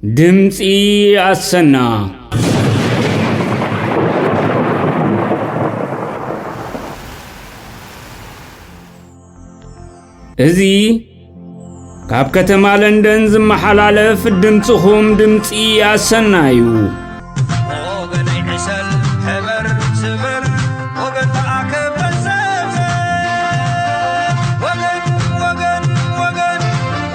ድምፂ ኣሰና። እዚ ካብ ከተማ ለንደን ዝመሓላለፍ ድምፅኹም ድምፂ ኣሰና እዩ። ወገነይ ዕሰል፣ ሕበር፣ ስበር፣ ወገን ተኣከብ፣ ተሰብሰብ። ወገን፣ ወገን፣ ወገን፣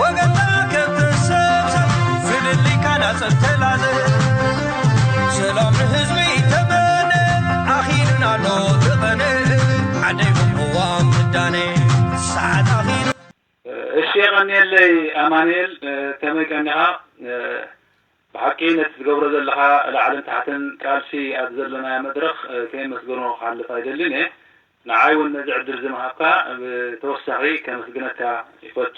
ወገን ተኣከብ፣ ተሰብሰብ። ፍልልይካ ናጸብ ተላዘብ። ሰላም ንህዝቢ ተመነ፣ ኣኺሉና ኣሎ ተቐነ። ዓደይ ብቅዋም ትዳነ፣ ሰዓት ኣኺሉ። እሺ፣ የቐንየለይ ኣማኑኤል፣ ከመይ ቀኒኻ? ብሓቂ ነቲ ትገብሮ ዘለኻ ላዕልን ታሕትን ቃልሲ ኣብ ዘለናዮ መድረኽ ከየመስገንዎ ክሓልፍ ኣይደልን እየ። ንዓይ እውን ነዚ ዕድል እዚ ምሃብካ ብተወሳኺ ከመስግነካ ይፈቱ።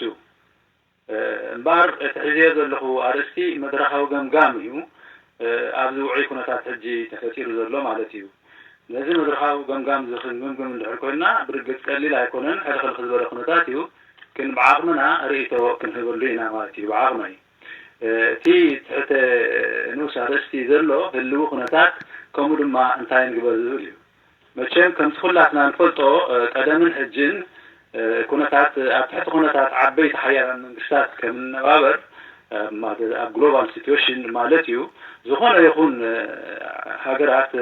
እምበኣር እቲ ሒዘዮ ዘለኹ ኣርእስቲ መድረኻዊ ገምጋም እዩ። ኣብዚ ውዑይ ኩነታት ሕጂ ተፈጢሩ ዘሎ ማለት እዩ። ነዚ መድረኻዊ ገምጋም እዚ ክንግምግም እንድሕር ኮይንና ብርግጽ ቀሊል ኣይኮነን፣ ሕልኽልኽ ዝበለ ኩነታት እዩ። ግን ብዓቕምና ርእይቶ ክንህበሉ ኢና ማለት እዩ፣ ብዓቕመይ። እቲ ትሕተ ንኡስ ኣርእስቲ ዘሎ ህልዊ ኩነታት ከምኡ ድማ እንታይ ንግበር ዝብል እዩ። መቸም ከምቲ ኩላትና ንፈልጦ ቀደምን ሕጅን ኩነታት ኣብ ትሕቲ ኩነታት ዓበይቲ ሓያላን መንግስታት ከም እንነባበር ኣብ ግሎባል ሲትዌሽን ማለት እዩ። ዝኾነ ይኹን ሃገራት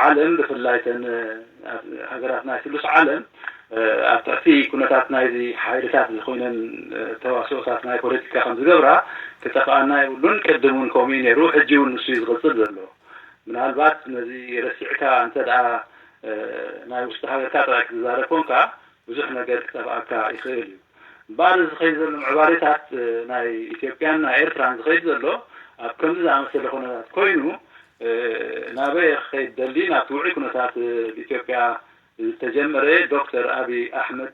ዓለም ብፍላይ ተን ሃገራት ናይ ስሉስ ዓለም ኣብ ትሕቲ ኩነታት ናይዚ ሓይልታት ዝኾይነን ተዋስኦታት ናይ ፖለቲካ ከም ዝገብራ ክጠፍኣና የብሉን። ቅድም እውን ከምኡ እዩ ነይሩ፣ ሕጂ እውን ንሱ እዩ ዝቕፅል ዘሎ። ምናልባት ነዚ ረሲዕካ እንተ ደኣ ናይ ውሽጢ ሃገርካ ጥራይ ክትዛረብ ኮንካ ብዙሕ ነገር ክጠፍኣካ ይኽእል እዩ። እምበኣር እዚ ዝኸይድ ዘሎ ምዕባሌታት ናይ ኢትዮጵያን ናይ ኤርትራን ዝኸይድ ዘሎ ኣብ ከምዚ ዝኣመሰለ ኩነታት ኮይኑ ናበይ ክኸይድ ደሊ ናብቲ ውዑይ ኩነታት ኢትዮጵያ ዝተጀመረ ዶክተር ኣብይ ኣሕመድ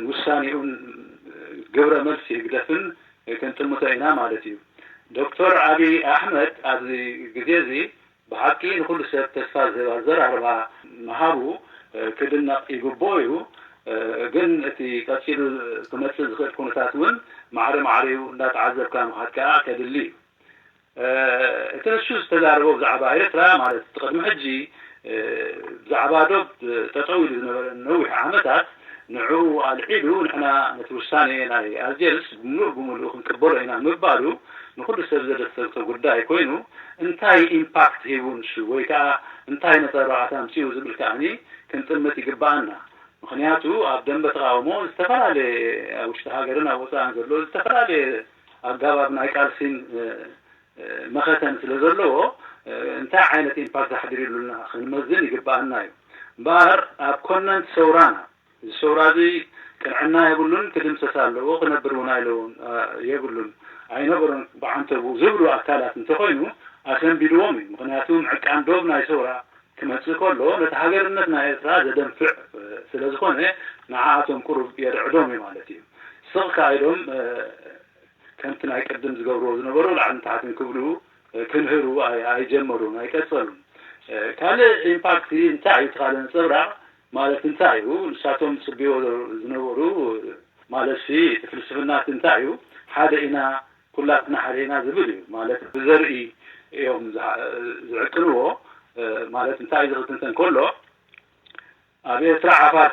ውሳኔኡን ግብረ መልሲ ህግደፍን ክንጥምቶ ኢና ማለት እዩ። ዶክተር ኣብይ ኣሕመድ ኣብዚ ግዜ እዚ ብሓቂ ንኹሉ ሰብ ተስፋ ዝህብ ኣዘራርባ ምሃቡ ክድነቕ ይግብኦ እዩ። ግን እቲ ቀጺሉ ክመጽእ ዝኽእል ኩነታት እውን ማዕረ ማዕሪኡ እንዳተዓዘብካ ምኻድ ከኣ ከድሊ እዩ። እቲ ንሱ ዝተዛረቦ ብዛዕባ ኤርትራ ማለት እቲ ቅድሚ ሕጂ ብዛዕባ ዶብ ጠጠው ኢሉ ዝነበረ ነዊሕ ዓመታት ንዕኡ ኣልዒሉ ንሕና ነቲ ውሳኔ ናይ ኣልጀርስ ብምሉእ ብምሉእ ክንቅበሎ ኢና ምባሉ ንኹሉ ሰብ ዘደሰቶ ጉዳይ ኮይኑ እንታይ ኢምፓክት ሂቡ ንሱ ወይ ከዓ እንታይ ነጸብራቓት ኣምጺኡ ዝብል ከኣኒ ክንጥምት ይግብኣና። ምኽንያቱ ኣብ ደንበ ተቓውሞ ዝተፈላለየ ኣብ ውሽጢ ሃገርን ኣብ ወፃእን ዘሎ ዝተፈላለየ ኣጋባብ ናይ ቃልሲን መኸተን ስለ ዘለዎ እንታይ ዓይነት ኢምፓክት ኣሕዲሩ ኢሉና ክንመዝን ይግብኣና እዩ። እምበኣር ኣብ ኮነንት ሰውራና እዚ ሰውራ እዚ ቅንዕና የብሉን፣ ክድምሰስ ኣለዎ፣ ክነብር እውን ኣይለውን የብሉን ኣይነበሮን ብዓንተቡ ዝብሉ ኣካላት እንተኾይኑ ኣሰንቢድዎም እዩ። ምክንያቱ ምዕቃን ዶብ ናይ ሰውራ ክመጽእ ከሎ ነቲ ሃገርነት ናይ ኤርትራ ዘደንፍዕ ስለ ዝኾነ ንዓኣቶም ቁሩብ የርዕዶም እዩ ማለት እዩ። ስቕ ከኣ ኢሎም ከምቲ ናይ ቅድም ዝገብርዎ ዝነበሩ ላዕልን ታሕትን ክብሉ ክንህሩ ኣይጀመሩን ኣይቀጸሉን። ካልእ ኢምፓክት እንታይ እዩ? እቲ ካልእ ነጸብራቕ ማለት እንታይ እዩ? ንሳቶም ዝጽብይዎ ዝነበሩ ማለትሲ እቲ ፍልስፍና እቲ እንታይ እዩ? ሓደ ኢና ኩላትና ሓደ ኢና ዝብል እዩ። ማለት ብዘርኢ እዮም ዝዕቅንዎ። ማለት እንታይ እዩ ዝኽትንተን ከሎ ኣብ ኤርትራ ዓፋር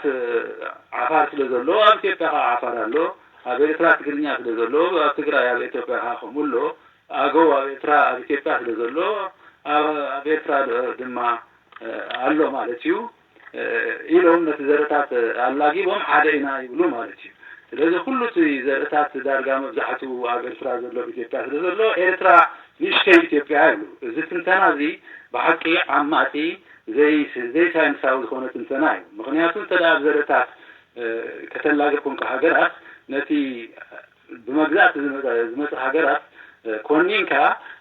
ዓፋር ስለ ዘሎ ኣብ ኢትዮጵያ ከዓ ዓፋር ኣሎ። ኣብ ኤርትራ ትግርኛ ስለ ዘሎ ኣብ ትግራይ ኣብ ኢትዮጵያ ከዓ ከምኡ ኣሎ። ኣገው ኣብ ኤርትራ ኣብ ኢትዮጵያ ስለ ዘሎ ኣብ ኤርትራ ድማ ኣሎ ማለት እዩ ኢሎም ነቲ ዘረታት ኣላጊቦም ሓደ ኢና ይብሉ ማለት እዩ። ስለዚ ኩሉ እቲ ዘረታት ዳርጋ መብዛሕትኡ ኣብ ኤርትራ ዘሎ ኣብ ኢትዮጵያ ስለ ዘሎ ኤርትራ ንእሽተይ ኢትዮጵያ ይብሉ። እዚ ትንተና እዚ ብሓቂ ዓማጺ ዘይሳይንሳዊ ዝኾነ ትንተና እዩ። ምኽንያቱ እንተ ኣብ ዘረታት ከተላግብ ኮንካ ሃገራት ነቲ ብመግዛእቲ ዝመፀ ሃገራት ኮኒንካ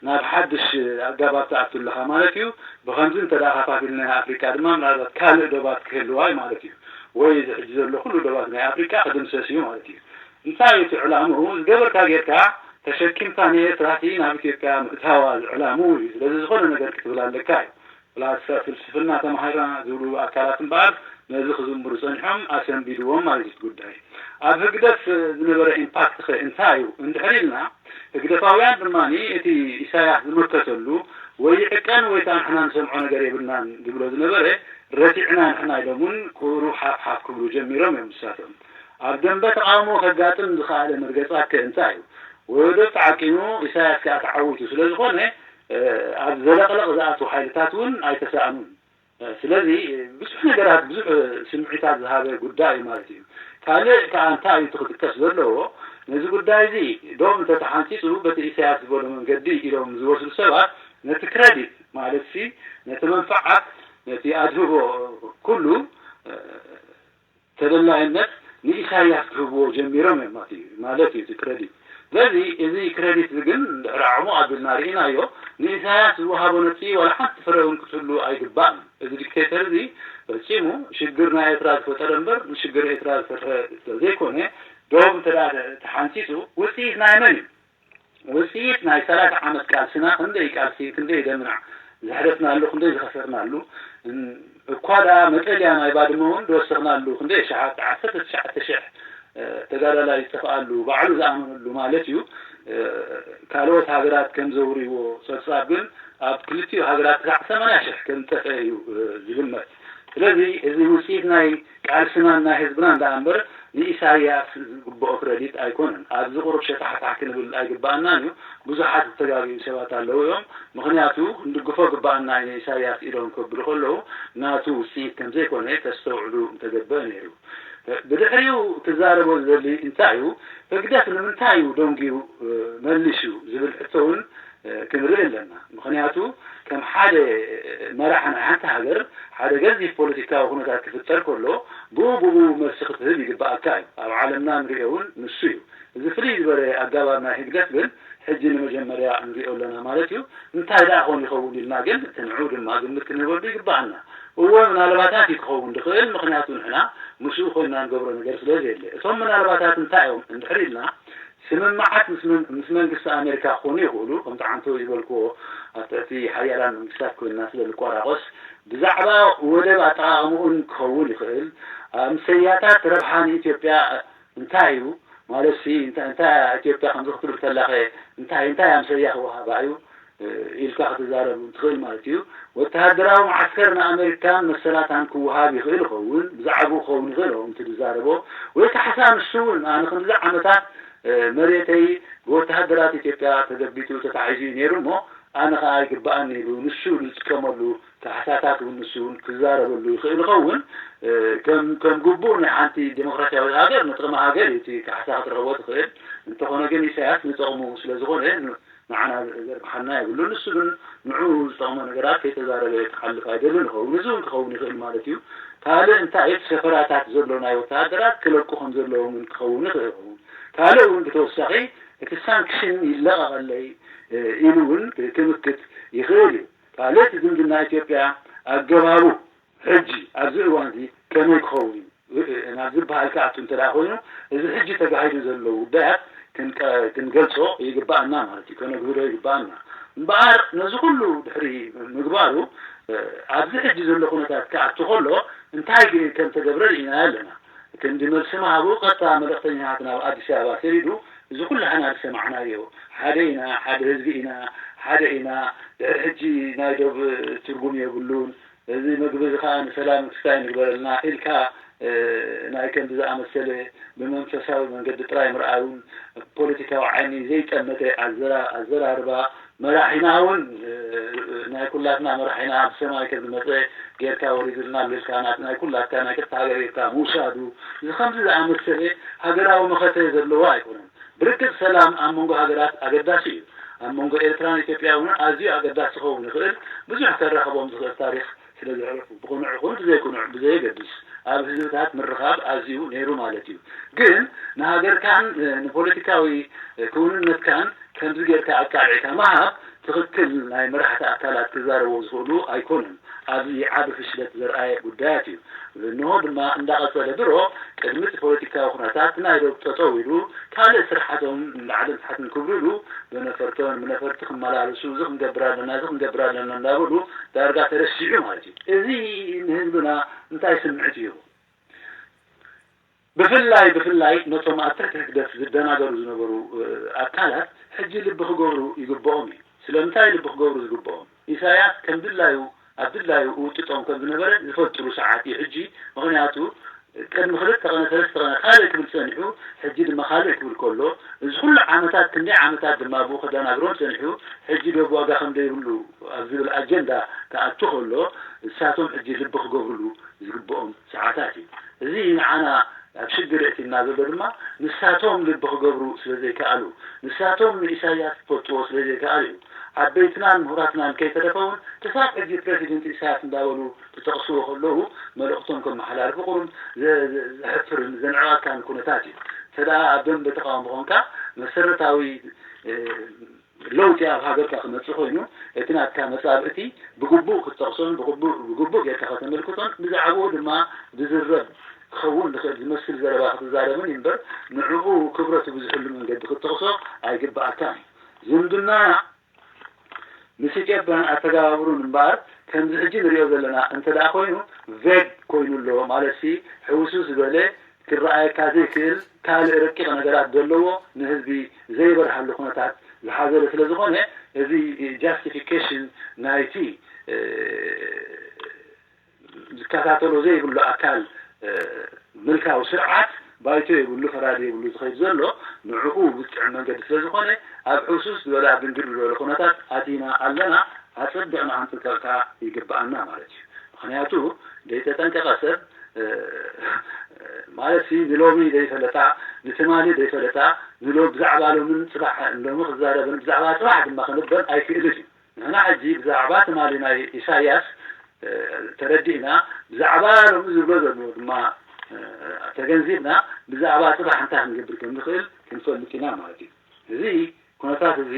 ናብ ሓድሽ ኣጋባብ ትኣቱ ኣለኻ ማለት እዩ። ብኸምዚ እንተ ከፋፊልና ኣፍሪቃ ድማ ምናልባት ካልእ ዶባት ክህልዋ እዩ ማለት እዩ። ወይ እዚ ሕጂ ዘሎ ኩሉ ዶባት ናይ ኣፍሪቃ ክድምሰስ እዩ ማለት እዩ። እንታይ እዩ እቲ ዕላምኡ? ዝገበርካ ጌርካ ተሸኪምካ ንኤርትራሲ ናብ ኢትዮጵያ ምእታዋ ዕላምኡ እዩ። ስለዚ ዝኾነ ነገር ክትብል ኣለካ እዩ። ፕላስ ፍልስፍና ተማሂርና ዝብሉ ኣካላት እምበኣር ነዚ ክዝምሩ ጸኒሖም ኣሰንቢድዎም ማለት እዩ እቲ ጉዳይ። ኣብ ህግደፍ ዝነበረ ኢምፓክት ኸ እንታይ እዩ እንድሕር ኢልና፣ ህግደፋውያን ድማ እቲ ኢሳያስ ዝምከተሉ ወይ ይዕቀን ወይ ከኣ ንሕና ንሰምዖ ነገር የብልናን ዝብሎ ዝነበረ ረቲዕና ንሕና ኢሎም እውን ቁሩብ ሓፍ ሓፍ ክብሉ ጀሚሮም እዮም ንሳቶም። ኣብ ደንበ ተቓውሞ ከጋጥም ዝኸኣለ መርገጻት ከ እንታይ እዩ? ወደብ ተዓቂኑ ኢሳያስ ከኣ ተዓዊቱ ስለ ዝኾነ ኣብ ዘለቕለቕ ዝኣትዉ ሓይልታት እውን ኣይተሳእኑን። ስለዚ ብዙሕ ነገራት ብዙሕ ስምዒታት ዝሃበ ጉዳይ እዩ ማለት እዩ። ካልእ ከኣ እንታይ እዩ እቲ ክጥቀስ ዘለዎ? ነዚ ጉዳይ እዚ ዶብ እንተተሓንፂፁ በቲ ኢሳያስ ዝበሎ መንገዲ ኢሎም ዝወስዱ ሰባት ነቲ ክረዲት ማለት ሲ ነቲ መንፍዓት ነቲ ኣድህቦ ኩሉ ተደላይነት ንኢሳያስ ክህብዎ ጀሚሮም እዮም ማለት እዩ ማለት እዩ እቲ ክረዲት። ስለዚ እዚ ክረዲት እዚ ግን ድሕሪ ዓቕሙ ኣቢልና ርኢናዮ፣ ንኢሳያስ ዝወሃቦ ነጥቢ ዋላ ሓንቲ ፍረ እውን ክትህሉ ኣይግባእን። እዚ ዲክቴተር እዚ ፈጺሙ ሽግር ናይ ኤርትራ ዝፈጠረ እምበር ንሽግር ኤርትራ ዝፈጥረ ስለዘይኮነ ዶብ እንተ ተሓንፂፁ ውፅኢት ናይ መን እዩ? ውፅኢት ናይ ሰላሳ ዓመት ቃልስና ክንደይ ቃልሲ ክንደይ ደምና ዝሕደፍናሉ ክንደይ ዝኸሰርናሉ እኳ ደኣ መጠልያ ናይ ባድመ እውን ዝወሰኽናሉ ክንደይ ሽሓት ዓሰርተ ትሽዓተ ሽሕ ተጋዳላይ ዝጠፍኣሉ ባዕሉ ዝኣመነሉ ማለት እዩ። ካልኦት ሃገራት ከም ዘውርይዎ ፀብፃብ ግን ኣብ ክልቲኡ ሃገራት ክሳዕ ሰማንያ ሽሕ ከም ዝጠፍአ እዩ ዝግመት። ስለዚ እዚ ውፅኢት ናይ ቃልስናን ናይ ህዝብናን ደኣ እምበር ንኢሳያስ ዝግብኦ ክረዲት ኣይኮነን። ኣብዚ ቁሩብ ሸታሕታሕ ክንብል ኣይግባኣናን እዩ። ብዙሓት ዝተጋግዩ ሰባት ኣለዉ እዮም። ምኽንያቱ ክንድግፎ ግባኣና እዩ ንኢሳያስ ኢሎም ከብሉ ከለዉ ናቱ ውፅኢት ከም ዘይኮነ ከስተውዕሉ ምተገበአ ነይሩ። ብድሕሪኡ ክዛረቦ ዝደሊ እንታይ እዩ? ህግደፍ ንምንታይ እዩ ደንጉዩ መሊሱ ዝብል ሕቶ እውን ክንርኢ ኣለና። ምኽንያቱ ከም ሓደ መራሕ ናይ ሓንቲ ሃገር ሓደ ገዚፍ ፖለቲካዊ ኩነታት ክፍጠር ከሎ ብኡ ብኡ መልሲ ክትህብ ይግባኣካ እዩ። ኣብ ዓለምና ንሪኦ እውን ንሱ እዩ። እዚ ፍልይ ዝበለ ኣገባብ ናይ ህግደፍ ግን ሕጂ ንመጀመርያ ንሪኦ ኣለና ማለት እዩ። እንታይ ደኣ ኮን ይኸውን ኢልና ግን እቲ ንዑ ድማ ግምት ክንህበሉ ይግባኣና። እወ ምናልባታት እዩ ክኸውን ዝኽእል፣ ምኽንያቱ ንሕና ምስኡ ኮይንና ንገብሮ ነገር ስለ ዘየለ። እቶም ምናልባታት እንታይ እዮም እንድሕር ኢልና ስምምዓት ምስ መን- ምስ መንግስቲ ኣሜሪካ ክኾኑ ይኽእሉ። ከምቲ ዓንተወይ ዝበልክዎ ኣብ ትሕቲ ሓያላን መንግስታት ኮይንና ስለ ንቆራቆስ ብዛዕባ ወደብ ኣጠቓቕምኡን ክኸውን ይኽእል። ኣምሰያታት ረብሓ ንኢትዮጵያ እንታይ እዩ ማለት ሲ እንታይ እንታይ ኢትዮጵያ ከምዚ ክትብል ከላኸ እንታይ እንታይ ኣምሰያ ክወሃባ እዩ ኢልካ ክትዛረብ ትኽእል ማለት እዩ። ወተሃደራዊ መዓስከር ንኣሜሪካን መሰላታን ክወሃብ ይኽእል ይኸውን፣ ብዛዕባኡ ክኸውን ይኽእል ይኸውን እቲ ዝዛረቦ ወይ ካሕሳ ንሱ እውን ኣነ ክንዚ ዓመታት መሬተይ ብወተሃደራት ኢትዮጵያ ተገቢቱ ተታሒዙ እዩ ነይሩ እሞ ኣነ ከዓ ይግባኣኒ ኢሉ ንሱ ዝጥቀመሉ ካሕሳታት እውን ንሱ እውን ክዛረበሉ ይኽእል ይኸውን። ከም ከም ግቡእ ናይ ሓንቲ ዴሞክራሲያዊት ሃገር ንጥቕሚ ሃገር እዩ እቲ ካሕሳ ክትረኽቦ ትኽእል። እንተኾነ ግን ኢሳያስ ንጥቕሙ ስለ ዝኾነ ንዓና ዘርብሓና የብሉን። ንሱ ግን ንዕኡ ዝጠቕሞ ነገራት ከይተዛረበ ክሓልፍ ኣይደልን ይኸውን። እዚ እውን ክኸውን ይኽእል ማለት እዩ። ካልእ እንታይ እቲ ሰፈራታት ዘሎ ናይ ወተሃደራት ክለቁ ከም ዘለዎም እውን ክኸውን ይኽእል ይኸውን። ካልእ እውን ብተወሳኺ እቲ ሳንክሽን ይለቐቐለይ ኢሉ እውን ክምክት ይኽእል እዩ። ካልእ እቲ ዝምድና ኢትዮጵያ ኣገባቡ ሕጂ ኣብዚ እዋን እዚ ከመይ ክኸውን እዩ ናብ ዝበሃል ክኣቱ እንተ ደኣ ኮይኑ እዚ ሕጂ ተጋሂዱ ዘሎ ጉዳያት ክንገልጾ ይግባኣና ማለት እዩ፣ ከነግህዶ ይግባኣና። እምበኣር ነዚ ኩሉ ድሕሪ ምግባሩ ኣብዚ ሕጂ ዘሎ ኩነታት ክኣቱ ከሎ እንታይ ከም ተገብረ ርኢና ኣለና። ክንዲ መልሲ ምሃቡ ቀጥታ መልእኽተኛታት ናብ ኣዲስ ኣበባ ሰዲዱ እዚ ኩላህና ዝሰማዕናዮ ሓደ ኢና፣ ሓደ ህዝቢ ኢና፣ ሓደ ኢና፣ ድሕሪ ሕጂ ናይ ዶብ ትርጉም የብሉን፣ እዚ ምግቢ እዚ ከዓ ንሰላም ክስታይ ንግበረልና ኢልካ ናይ ከምዚ ዝኣመሰለ ብመንፈሳዊ መንገዲ ጥራይ ምርኣዩን ፖለቲካዊ ዓይኒ ዘይጠመተ ኣዘራርባ መራሒና እውን ናይ ኩላትና መራሒና ብሰማይ ከም ዝመፀ ጌርካ ወሪዱልና ኣሎ ኢልካ ናይ ኩላትካ ናይ ክልተ ሃገር ጌርካ ምውሳዱ እዚ ከምዚ ዝኣመሰለ ሃገራዊ መኸተ ዘለዎ ኣይኮነን። ብርግፅ ሰላም ኣብ መንጎ ሃገራት ኣገዳሲ እዩ። ኣብ መንጎ ኤርትራን ኢትዮጵያ እውን ኣዝዩ ኣገዳሲ ክኸውን ይኽእል። ብዙሕ ከራኽቦም ዝኽእል ታሪኽ ስለ ዘዕረፉ ብቕኑዕ ይኹን ብዘይቅኑዕ ብዘየገድስ ኣብ ህዝብታት ምርኻብ ኣዝዩ ነይሩ ማለት እዩ። ግን ንሃገርካን ንፖለቲካዊ ክውንነትካን ከምዚ ጌርካ ኣቃልዕካ ምሃብ ትኽክል ናይ መራሕቲ ኣካላት ክዛረብዎ ዝኽእሉ ኣይኮኑን። ኣብዚ ዓቢ ፍሽለት ዘርኣየ ጉዳያት እዩ። እንሆ ድማ እንዳቐጸለ ድሮ ቅድሚ እቲ ፖለቲካዊ ኩነታት ናይ ዶብ ጠጠው ኢሉ ካልእ ስርሓቶም ንላዕልን ታሕትን ክብሉሉ ብነፈርቶን ብነፈርቲ ክመላለሱ እዚ ክንገብር ኣለና እዚ ክንገብር ኣለና እንዳበሉ ዳርጋ ተረሲዑ ማለት እዩ። እዚ ንህዝብና እንታይ ስምዕት ይህቡ? ብፍላይ ብፍላይ ነቶም ኣብ ትሕቲ ህግደፍ ዝደናገሩ ዝነበሩ ኣካላት ሕጂ ልቢ ክገብሩ ይግብኦም እዩ። ስለምንታይ ልቢ ክገብሩ ዝግብኦም? ኢሳያስ ከም ድላዩ ኣብ ድላዩ እውጥጦም ከም ዝነበረ ዝፈልጥሉ ሰዓት እዩ ሕጂ። ምኽንያቱ ቅድሚ ክልተ ቐነ ሰለስተ ቐነ ካልእ ክብል ጸኒሑ ሕጂ ድማ ካልእ ክብል ከሎ እዚ ኩሉ ዓመታት ክንደይ ዓመታት ድማ ብኡ ከደናግሮም ጸኒሑ ሕጂ ዶብ ዋጋ ከም ዘይብሉ ኣብ ዝብል ኣጀንዳ ክኣቱ ከሎ ንሳቶም ሕጂ ልቢ ክገብርሉ ዝግብኦም ሰዓታት እዩ። እዚ ንዓና ኣብ ሽግር የእትየና ዘሎ ድማ ንሳቶም ልቢ ክገብሩ ስለ ዘይከኣሉ፣ ንሳቶም ንኢሳያስ ክፈልጥዎ ስለ ዘይከኣሉ እዩ። ዓበይትናን ምሁራትናን ከይተረፈ እውን ክሳብ ሕጂ ፕረሲደንት ኢሳያስ እንዳበሉ ክጠቕስዎ ከለዉ መልእኽቶም ከመሓላልፉ ቁሩብ ዘሕፍርን ዘንዕቐካን ኩነታት እዩ። እንተ ደኣ ኣብ ደንበ ተቓውሞ ኾንካ መሰረታዊ ለውጢ ኣብ ሃገርካ ክመጽእ ኮይኑ እቲ ናትካ መጻብእቲ ብግቡእ ክትጠቕሶን ብግቡእ ጌርካ ከተመልክቶን ብዛዕባኡ ድማ ዝዝረብ ክኸውን ዝኽእል ዝመስል ዘረባ ክትዛረብን እምበር ንዕኡ ክብረቱ ብዝሕሉ መንገዲ ክትጠቕሶ ኣይግብኣካን እዩ። ዝምድና ምስ ኢትዮጵያን ኣተገባብሩን እምበኣር ከምዚ ሕጂ ንሪኦ ዘለና እንተ ደኣ ኮይኑ ቬግ ኮይኑ ኣሎ ማለትሲ ሕውስውስ ዝበለ ክረኣየካ ዘይክእል ካልእ ረቂቕ ነገራት ዘለዎ ንህዝቢ ዘይበርሃሉ ኩነታት ዝሓዘለ ስለ ዝኾነ እዚ ጃስቲፊኬሽን ናይቲ ዝከታተሎ ዘይብሉ ኣካል ምልካዊ ስርዓት ባይቶ የብሉ ፈራዲ የብሉ ዝኸይድ ዘሎ ንዕኡ ብዝጥዕም መንገዲ ስለ ዝኾነ ኣብ ሕውስውስ ዝበለ ኣብ ድንግር ዝበለ ኩነታት ኣቲና ኣለና። ኣጸቢቕና ክንጥንቀቕ ከኣ ይግብኣና ማለት እዩ። ምኽንያቱ ዘይተጠንቀቐ ሰብ ማለት ሲ ንሎሚ ዘይፈለጣ ንትማሊ ዘይፈለጣ ንሎ ብዛዕባ ሎምን ጽባሕ ሎሚ ክዛረብን ብዛዕባ ጽባሕ ድማ ክንበን ኣይክእልን እዩ። ንሕና ሕጂ ብዛዕባ ትማሊ ናይ ኢሳያስ ተረዲእና ብዛዕባ ሎሚ ዝብሎ ዘሎ ድማ ተገንዚብና ብዛዕባ ጽባሕ እንታይ ክንገብር ከም ንኽእል ክንፈልጥ ኢና ማለት እዩ። እዚ ኩነታት እዚ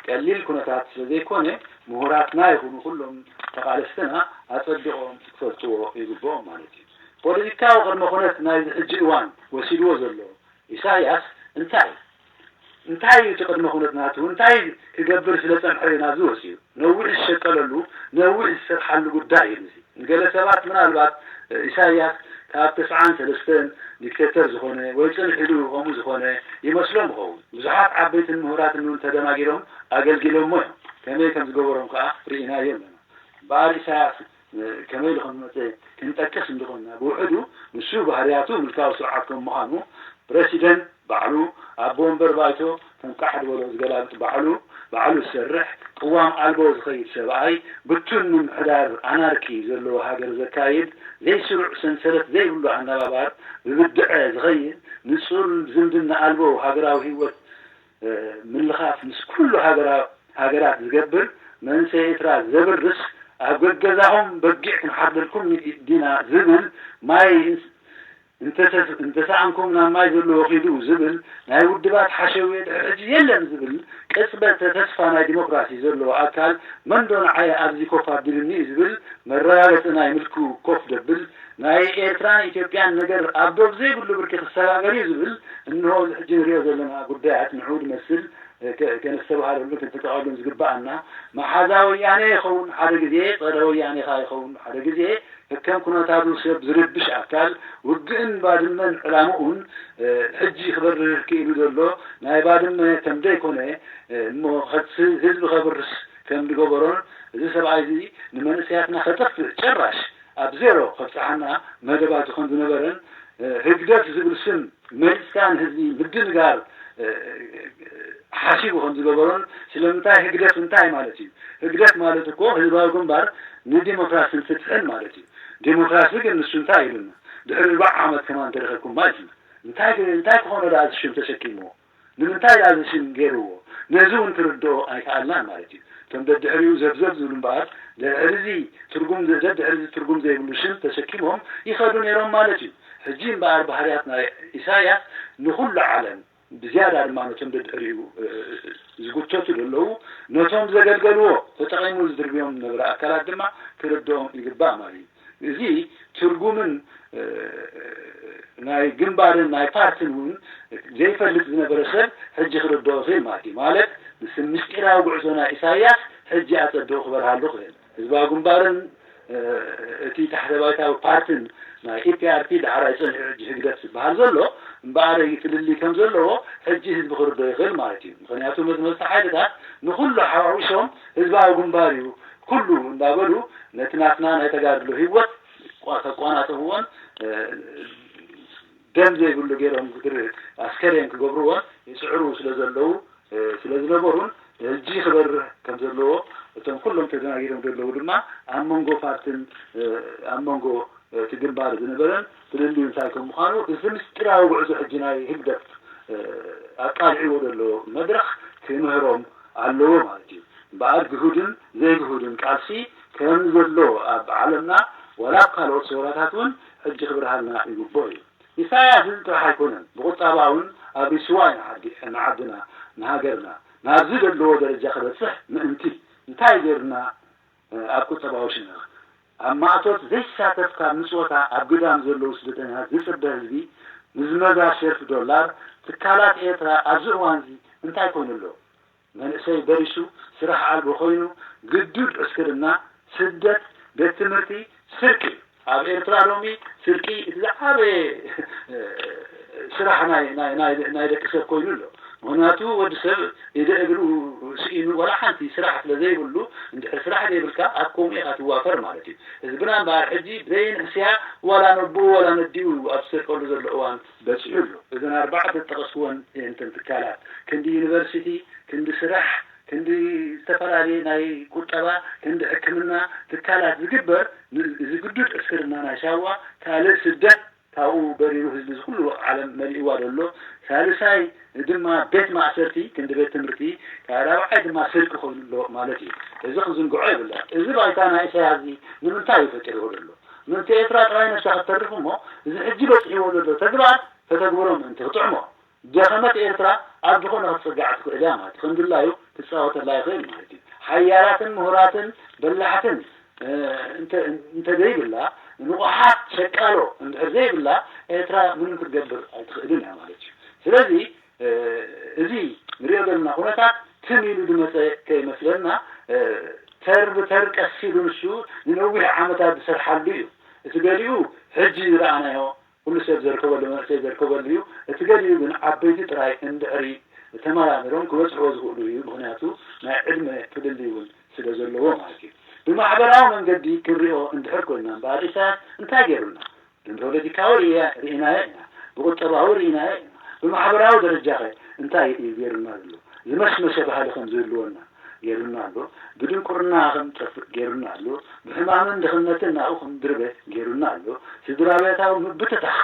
ቀሊል ኩነታት ስለ ዘይኮነ ምሁራትና ይኹኑ ኩሎም ተቓለስትና ኣጸቢቖም ክፈልጥዎ ይግብኦም ማለት እዩ። ፖለቲካዊ ቅድመ ኩነት ናይዚ ሕጂ እዋን ወሲድዎ ዘሎ ኢሳያስ እንታይ እንታይ እዩ እቲ ቅድመ ኩነት ናቱ? እንታይ ክገብር ስለ ጸንሐ እዩ ናብዚ ወጺኡ? ነዊሕ ዝሸቀለሉ ነዊሕ ዝሰርሓሉ ጉዳይ እዩ እዚ። ንገለ ሰባት ምናልባት ኢሳያስ ካብ ተስዓን ሰለስተን ዲክቴተር ዝኾነ ወይ ጽንሕ ኢሉ ከምኡ ዝኾነ ይመስሎም ይኸውን። ብዙሓት ዓበይትን ምሁራትን እውን ተደናጊሮም ኣገልጊሎሞ እዮም። ከመይ ከም ዝገበሮም ከኣ ርኢናዮ ኣለና። እምበኣር ኢሳያስ ከመይ ኢሉ ከም ዝመጸ ክንጠቅስ እንተኾንና ብውሕዱ ንሱ ባህርያቱ ምልካዊ ስርዓት ከም ምዃኑ ፕረሲደንት ባዕሉ ኣቦ ወንበር ባይቶ ከም ቃሕ ዝበሎ ዝገላብጥ ባዕሉ ባዕሉ ዝሰርሕ ቅዋም ኣልቦ ዝኸይድ ሰብኣይ ብቱን ምምሕዳር ኣናርኪ ዘለዎ ሃገር ዘካይድ ዘይስሩዕ ሰንሰለት ዘይብሉ ኣነባባር ብብድዐ ዝኸይድ ንጹር ዝምድና ኣልቦ ሃገራዊ ህይወት ምልኻፍ ምስ ኩሉ ሃገራት ዝገብር መንእሰይ ኤርትራ ዘብርስ ኣብ ገገዛኹም በጊዕ ክንሓርደልኩም ዲና ዝብል ማይ እንተሰኣንኩም ናብ ማይ ዘለዎ ኪዱ ዝብል ናይ ውድባት ሓሸውየ ድሕሪ ሕጂ የለን ዝብል ቅጽበተ ተስፋ ናይ ዲሞክራሲ ዘለዎ ኣካል መንዶ ንዓየ ኣብዚ ኮፍ ኣቢሉኒ እዩ ዝብል መረጋገጺ ናይ ምልኩ ኮፍ ደብል ናይ ኤርትራን ኢትዮጵያን ነገር ኣብ ዶብ ዘይብሉ ብርኪ ክሰጋገር እዩ ዝብል እንሆ እዚ ሕጂ ንሪኦ ዘለና ጉዳያት ንዑ ዝመስል ከነስተብሃለሉን ክንጥቀቐሉን ዝግብኣና መሓዛ ወያነ ይኸውን ሓደ ግዜ ጸረ ወያነ ከኣ ይኸውን ሓደ ግዜ ከከም ኩነታቱ ሰብ ዝርብሽ ኣካል ውግእን ባድመን ዕላምኡን ሕጂ ክበርህ ክኢሉ ዘሎ ናይ ባድመ ከም ዘይኮነ እሞ ህዝቢ ከብርስ ከም ዝገበሮን እዚ ሰብኣይ እዚ ንመንእሰያትና ከጠፍእ ጨራሽ ኣብ ዜሮ ከብጽሓና መደባቱ ከም ዝነበረን ህግደፍ ዝብል ስም መሪጽካ ንህዝቢ ምድንጋር ሓሲቡ ከም ዝገበሮን ስለምንታይ ህግደፍ እንታይ ማለት እዩ? ህግደፍ ማለት እኮ ህዝባዊ ግንባር ንዲሞክራስን ፍትሕን ማለት እዩ። ዲሞክራሲ ግን ንሱ እንታይ ኢሉና? ድሕሪ ኣርባዓ ዓመት ከማን ተረኸብኩም ማለት እዩ። እንታይ እንታይ ክኾነ ደኣ እዚ ሽም ተሸኪምዎ? ንምንታይ ደኣ እዚ ሽም ገይርዎ? ነዚ እውን ክርድኦ ኣይከኣልናን ማለት እዩ። እቶም ደድሕሪኡ ዘብዘብ ዝብሉ እምበኣር ድሕሪዚ ትርጉም ደድሕሪዚ ትርጉም ዘይብሉ ሽም ተሸኪሞም ይኸዱ ነይሮም ማለት እዩ። ሕጂ እምበኣር ባህርያት ናይ ኢሳያስ ንኹሉ ዓለም ብዝያዳ ድማ ነቶም ደድሕሪኡ ዝጉተቱ ዘለዉ፣ ነቶም ዘገልገልዎ ተጠቒሙ ዝድርብዮም ዝነበረ ኣካላት ድማ ክርድኦም ይግባእ ማለት እዩ። እዚ ትርጉምን ናይ ግንባርን ናይ ፓርትን እውን ዘይፈልጥ ዝነበረ ሰብ ሕጂ ክርድኦ ይኽእል ማለት እዩ። ማለት ምስ ምስጢራዊ ጉዕዞ ናይ ኢሳያስ ሕጂ ኣጸቢቑ ክበርሃሉ ይኽእል። ህዝባዊ ግንባርን እቲ ታሕተባይታዊ ፓርትን ናይ ኢፒኣርፒ ዳሕራይ ጸኒሑ ሕጂ ህግደፍ ዝበሃል ዘሎ እምበኣር ፍልልይ ከም ዘለዎ ሕጂ ህዝቢ ክርዶ ይኽእል ማለት እዩ። ምክንያቱ መዝመዝቲ ሓይልታት ንኩሉ ሓዋዊሶም ህዝባዊ ግንባር እዩ ኩሉ እንዳበሉ ነቲ ናትና ናይ ተጋድሎ ህይወት ከቋናጽብዎን ደም ዘይብሉ ገይሮም ኣስከሬን ክገብርዎን ይጽዕሩ ስለ ዘለዉ ስለ ዝነበሩን ሕጂ ክበርህ ከም ዘለዎ እቶም ኩሎም ተዘናጊዶም ዘለዉ ድማ ኣብ መንጎ ፓርትን ኣብ መንጎ እቲ ግንባር ዝነበረን ፍልልዩ እንታይ ከም ምዃኑ እዚ ምስጢራዊ ጉዕዞ ሕጂ ናይ ህግደፍ ኣቃልዕዎ ዘሎ መድረኽ ክምህሮም ኣለዎ ማለት እዩ። እምበኣር ግሁድን ዘይግሁድን ቃልሲ ከም ዘሎ ኣብ ዓለምና ዋላ ኣብ ካልኦት ሰውራታት እውን ሕጂ ክብርሃልና ይግብኦ እዩ። ኢሳያስ እዚ ጥራሕ ኣይኮነን፣ ብቁጠባ እውን ኣብሪስዋ እዩ ንዓዲ- ንዓድና ንሃገርና ናብዚ ዘለዎ ደረጃ ክበፅሕ ምእንቲ እንታይ ገይሩና ኣብ ቁጠባዊ ሽነኽ ኣብ ማእቶት ዘይሳተፍ ካብ ምፅወታ ኣብ ግዳም ዘለዉ ስደተኛታት ዝፅበ ህዝቢ ምዝመዛ ሸርፊ ዶላር ትካላት ኤርትራ ኣብዚ እዋንዚ እንታይ ኮይኑ ኣሎ? መንእሰይ በሪሱ ስራሕ ኣልቦ ኮይኑ ግዱድ ዕስክርና፣ ስደት፣ ቤት ትምህርቲ፣ ስርቂ። ኣብ ኤርትራ ሎሚ ስርቂ እቲ ዝዓበየ ስራሕ ናይ ናይ ናይ ናይ ደቂ ሰብ ኮይኑ ኣሎ። ምክንያቱ ወዲ ሰብ ኢደ እግሩ ስኢኑ ዋላ ሓንቲ ስራሕ ስለ ዘይብሉ እንድሕር ስራሕ ዘይብልካ ኣብ ከምኡ ኢኻ ትዋፈር ማለት እዩ። ህዝብና እምበኣር ሕጂ ብዘይ ንእስያ ዋላ ነቦኡ ዋላ ነዲኡ ኣብ ዝሰርቀሉ ዘሎ እዋን በፂሑ ኣሎ። እዘን ኣርባዕተ ዝጠቐስክወን እየን እተን ትካላት ክንዲ ዩኒቨርሲቲ ክንዲ ስራሕ፣ ክንዲ ዝተፈላለየ ናይ ቁጠባ፣ ክንዲ ሕክምና ትካላት ዝግበር እዚ ግዱድ ዕስክርና ናይ ሳዋ ካልእ ስደት ካብኡ በሪሩ ህዝቢ እዚ ኩሉ ዓለም መሊእዋ ዘሎ ሳልሳይ ድማ ቤት ማእሰርቲ ክንዲ ቤት ትምህርቲ ካልኣይ ድማ ስርቂ ኮይኑ ኣሎ ማለት እዩ። እዚ ክንዝንግዖ የብልና። እዚ ባይታ ናይ ኢሳያስ እዚ ንምንታይ እዩ ፈጢርዎ ዘሎ? ምእንቲ ኤርትራ ጥራይ ነብሳ ክትተርፍ እሞ እዚ ሕጂ በፂሕዎ ዘሎ ተግባር ከተግብሮ ምእንቲ ክጥዕሞ ደኸመት ኤርትራ ኣብ ዝኾነ ክትጽጋዕ ትኽእል እያ ማለት እዩ። ክንድላዩ ክጻወተላ ይኽእል ማለት እዩ። ሓያላትን ምሁራትን በላሕትን እንተዘይብላ ንቑሓት ሸቃሎ እንድሕር ዘይብላ ኤርትራ ምንም ክትገብር ኣይትኽእልን እያ ማለት እዩ። ስለዚ እዚ ንሪኦ ዘለና ኩነታት ትም ኢሉ ዝመፀ ከይመስለና ተር ብተር ቀስ ኢሉ ንሱ ንነዊሕ ዓመታት ዝሰርሓሉ እዩ። እቲ ገሊኡ ሕጂ ዝረኣናዮ ኩሉ ሰብ ዘርከበሉ መንእሰይ ዘርከበሉ እዩ። እቲ ገሊኡ ግን ዓበይቲ ጥራይ እንድሕሪ ተመራሚሮም ክበጽሕዎ ዝኽእሉ እዩ። ምኽንያቱ ናይ ዕድመ ፍልልይ እውን ስለ ዘለዎ ማለት እዩ። ብማሕበራዊ መንገዲ ክንሪኦ እንድሕር ኮይንና እምበኣር ኢሳያስ እንታይ ገይሩና? ብፖለቲካዊ ርኢናዮ ኢና፣ ብቁጠባዊ ርኢናዮ ኢና። ብማሕበራዊ ደረጃኸ እንታይ እዩ ገይሩና ዘሎ? ዝመሽመሸ ባህሊ ከም ዝህልወና ገይሩና ኣሎ። ብድንቁርና ከም ጠፍእ ገይሩና ኣሎ። ብሕማምን ድኽነትን ናብኡ ከም ድርበ ገይሩና ኣሎ። ስድራ ቤታዊ ምብትታኽ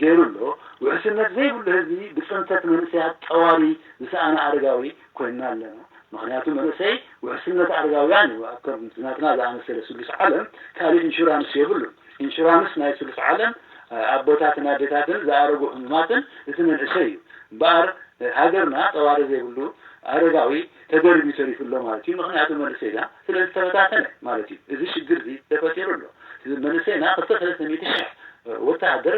ገይሩ ኣሎ። ውሕስነት ዘይብሉ ህዝቢ ብፅንተት መንእሰያት ጠዋሪ ዝሰኣነ ኣረጋዊ ኮይንና ኣለና። ምክንያቱ መንእሰይ ውሕስነት ኣረጋውያን እዩ። ኣብ ከም ናትና ዝኣመሰለ ስሉስ ዓለም ካልእ ኢንሹራንስ የብሉን። ኢንሹራንስ ናይ ስሉስ ዓለም ኣቦታትን ኣዴታትን ዝኣረጉ ሕሙማትን እቲ መንእሰይ እዩ። እምበኣር ሃገርና ጠዋሪ ዘይብሉ ኣረጋዊ ተደርቢ ተሪፉ ኣሎ ማለት እዩ። ምክንያቱ መንእሰይና ስለ ዝተበታተነ ማለት እዩ። እዚ ሽግር እዚ ተፈጢሩ ኣሎ። መንእሰይና ክልተ ሰለስተ ሚእቲ ሽሕ ወተሃደር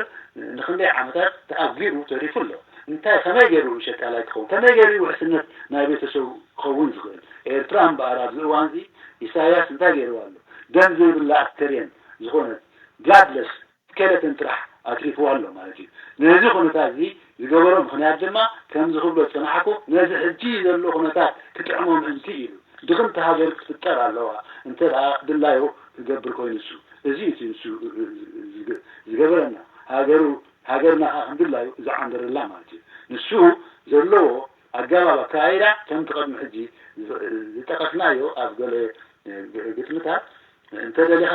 ንክንደይ ዓመታት ተኣጊሩ ተሪፉ ኣሎ። እንታይ ከመይ ገይሩ ሸቃላይ ክኸውን? ከመይ ገይሩ ውሕስነት ናይ ቤተሰቡ ክኸውን ዝኽእል? ኤርትራ እምበኣር ኣብዚ እዋን እዚ ኢሳያስ እንታይ ገይርዋ ኣሎ? ደም ዘይብላ ኣስከሬን ዝኾነት ብላድለስ ስኬለተን ጥራሕ ኣትሪፍዋ ኣሎ ማለት እዩ። ነዚ ኩነታት እዚ ዝገበሮ ምኽንያት ድማ ከምዚ ክብሎ ዝጸናሕኩ ነዚ ሕጂ ዘሎ ኩነታት ክጥዕሞ ምእንቲ ኢሉ። ድኽምቲ ሃገር ክትፍጠር ኣለዋ እንተ ደኣ ድላዩ ክገብር ኮይኑ እሱ እዚ እቲ ንሱ ዝገበረና ሃገሩ ሃገርና ከዓ ከምድላዩ ዝዓንደረላ ማለት እዩ። ንሱ ዘለዎ ኣገባብ ኣከያይዳ ከምቲ ቅድሚ ሕጂ ዝጠቐስናዮ ኣብ ገለ ግጥምታት እንተ ደሊኻ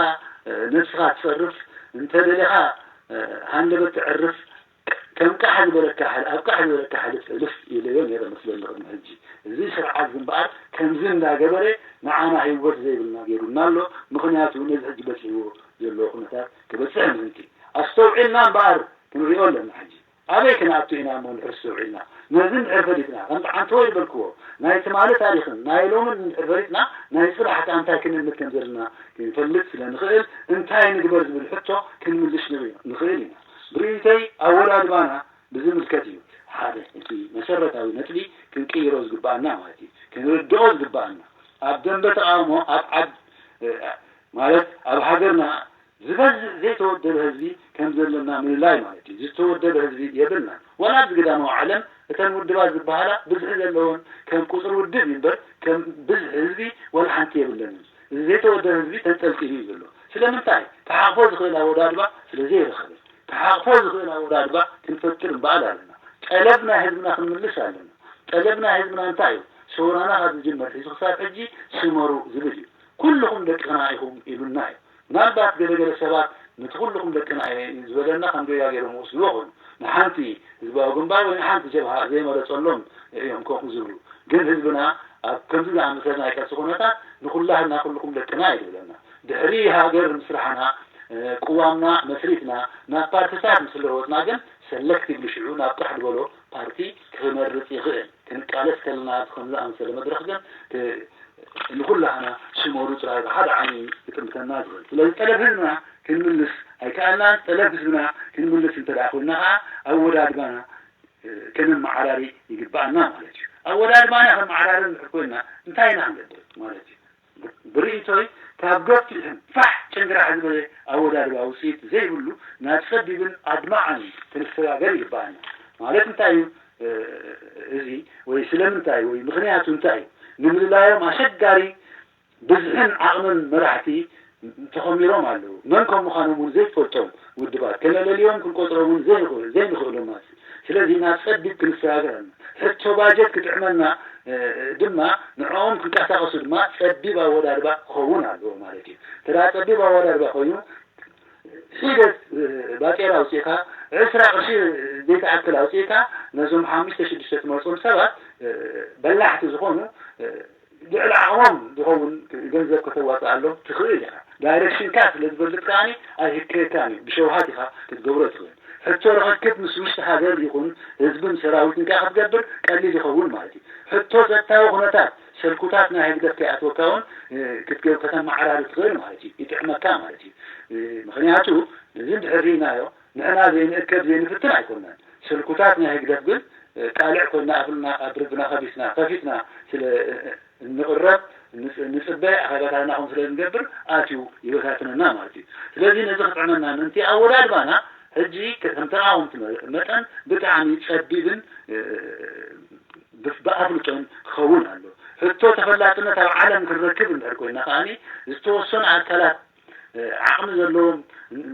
ነብስኻ ትጸርፍ፣ እንተ ደሊኻ ሃንደበት ትዕርፍ፣ ከም ቃሕ ዝበለካ ሕል ኣብ ቃሕ ዝበለካ ሕልፍ ሕልፍ ኢለዮ ነይረ መስለኒ ቅድሚ ሕጂ። እዚ ስርዓት እዚ እምበኣር ከምዚ እንዳገበረ ንዓና ህይወት ዘይብልና ገይሩና ኣሎ። ምኽንያቱ ነዚ ሕጂ በፂሕዎ ዘለዎ ኩነታት ክበፅሕ ምእንቲ ኣስተውዒልና እምበኣር ክንሪኦ ኣለና። ሕጂ ኣበይ ክንኣቱ ኢና እሞ እንድሕር ስውዕ ኢልና ነዚ እንድሕር ፈሊጥና፣ ከምቲ ዓንተወይ ዝበልክዎ ናይ ትማሊ ታሪኽን ናይ ሎምን እንድሕር ፈሊጥና ናይ ጽባሕ ከኣ እንታይ ክንእምት ከም ዘለና ክንፈልጥ ስለ ንኽእል እንታይ ንግበር ዝብል ሕቶ ክንምልሽ ንኽእል ኢና። ብርእይተይ ኣወዳድባና ብዝምልከት እዩ ሓደ እቲ መሰረታዊ ነጥቢ ክንቅይሮ ዝግባኣና ማለት እዩ። ክንርድኦ ዝግባኣና ኣብ ደንበ ተቓውሞ ኣብ ዓድ ማለት ኣብ ሃገርና ዝበዝሕ ዘይተወደበ ህዝቢ ከም ዘለና ምልላይ ማለት እዩ። ዝተወደበ ህዝቢ የብልናን። ዋላ ኣብዚ ግዳማዊ ዓለም እተን ውድባት ዝበሃላ ብዝሒ ዘለወን ከም ቁፅሪ ውድብ እዩ እምበር ከም ብዝሒ ህዝቢ ዋላ ሓንቲ የብለንን። እዚ ዘይተወደበ ህዝቢ ተንጠልጢሉ እዩ ዘሎ። ስለምንታይ? ክሓቕፎ ዝኽእል ኣወዳድባ ስለ ዘይረኸበ። ክሓቕፎ ዝኽእል ኣወዳድባ ክንፈጥር እምበኣል ኣለና። ጠለብ ናይ ህዝብና ክንምልስ ኣለና። ጠለብ ናይ ህዝብና እንታይ እዩ? ሰውራና ካብ ዝጅመር ሒዙ ክሳብ ሕጂ ስመሩ ዝብል እዩ። ኩልኹም ደቅና ኢኹም ኢሉና እዩ። ምናልባት ገለገለ ሰባት ነቲ ኩልኹም ደቅና እየ ዝበለና ከም ጌጋ ገይሮም ወስድዎ ኾኑ። ንሓንቲ ህዝባዊ ግንባር ወይ ንሓንቲ ጀብሃ ዘይመረጸሎም እዮም ከምኡ ዝብሉ። ግን ህዝብና ኣብ ከምዚ ዝኣመሰለ ናይ ቀልሲ ኩነታት ንኹላህና ኩልኹም ደቅና እዩ ዝብለና። ድሕሪ ሃገር ምስራሕና፣ እ፣ ቅዋምና መስሪትና ናብ ፓርቲታት ምስ ለወጥና ግን ሰለክቲቭሊ ሽዑ ናብ ቃሕ ዝበሎ ፓርቲ ክመርጽ ይኽእል። ክንቃለስ ከለና ኣብ ከምዚ ዝኣመሰለ መድረኽ ግን ክ-፣ ንኹላህና ሽመሩ ጥራይ ብሓደ ዓይኒ ክጥምተና ዝኽእል። ስለዚ ጠለብ ህዝብና ክንምልስ ኣይከኣልናን። ጠለብ ህዝብና ክንምልስ እንተ ደኣ ኮይንና ከኣ ኣወዳድባና፣ እ፣ ከነመዓራሪ ይግባኣና ማለት እዩ። ኣወዳድባና ከመዓራሪ እንድሕር ኮይንና እንታይ ኢና ክንገብር ማለት እዩ? ብርእይቶይ ካብ ገፊሕን ፋሕ ጭንግራሕ ዝበለ ኣወዳድባ ውፅኢት ዘይብሉ ናብ ፀቢብን ኣድማዕን ክንሰጋገር ይግባኣና። ማለት እንታይ እዩ፣ እ፣ እዚ ወይ ስለምንታይ ወይ ምኽንያቱ እንታይ እዩ? ንምልላዮም ኣሸጋሪ ብዝሕን ዓቕምን መራሕቲ ተኾሚሮም ኣለዉ። መን ከም ምዃኖም እውን ዘይትፈልጦም ውድባት፣ ከነለልዮም ክንቆጽሮም እውን ዘይንኽእል፣ ዘይንኽእሎም ማለት እዩ። ስለዚ ናብ ጸቢብ ክንሰጋገር ኣለና። ሕቶ ባጀት ክጥዕመና፣ እ፣ ድማ ንዕኦም ክንቀሳቐሱ ድማ ጸቢብ ኣወዳድባ ክኸውን ኣለዎ ማለት እዩ። እንተ ደኣ ጸቢብ ኣወዳድባ ኮይኑ፣ ሒደት፣ እ፣ ባጤራ ኣውጺእካ፣ ዕስራ ቅርሺ ዘይትኣክል ኣውጺእካ፣ ነዞም ሓሙሽተ ሽዱሽተ ትመርጾም ሰባት፣ እ፣ በላሕቲ ዝኾኑ፣ እ፣ ልዕሊ ዓቕሞም ዝኸውን ገንዘብ ከተዋፅኣሎም ትኽእል ኢኻ። ዳይሬክሽንካ ስለ ዝፈልጥ ከኣኒ ኣይህከየካን እዩ። ብሸውሃት ኢኻ ክትገብሮ ትኽእል። ሕቶ ርኽክብ ምስ ውሽጢ ሃገር ይኹን ህዝብን ሰራዊትን ከኣ ክትገብር ቀሊል ይኸውን ማለት እዩ። ሕቶ ጸጥታዊ ኩነታት ሰልኩታት ናይ ህግደፍ ከይኣትወካ እውን፣ እ፣ ክትገብ-፣ ከተመዓራሪ ትኽእል ማለት እዩ። ይጥዕመካ ማለት እዩ። እ፣ ምኽንያቱ ነዚ እንድሕር ርኢናዮ ንሕና ዘይንእከብ ዘይንፍትን ኣይኮንናን። ሰልኩታት ናይ ህግደፍ ግን፣ እ፣ ቃልዕ ኮይና ኣፍልና ኣድርብና ከፊትና፣ ከፊትና ስለ፣ እ፣ እንቕረብ፣ ንጽ-፣ ንጽበ ኣኼባታትና ከምኡ ስለ ንገብር ኣትዩ ይበታትነና ማለት እዩ። ስለዚ ነዚ ክጥዕመና ምእንቲ ኣወዳድባና ሕጂ ከ-፣ ከም ተቓወምቲ መ-፣ መጠን ብጣዕሚ ጸቢብን፣ እ፣ ብ-፣ ብኣፍልጦን ክኸውን ኣሎ። ሕቶ ተፈላጥነት ኣብ ዓለም ክንረክብ እንድሕር ኮይና ከኣኒ ዝተወሰኑ ኣካላት፣ እ፣ ዓቕሚ ዘለዎም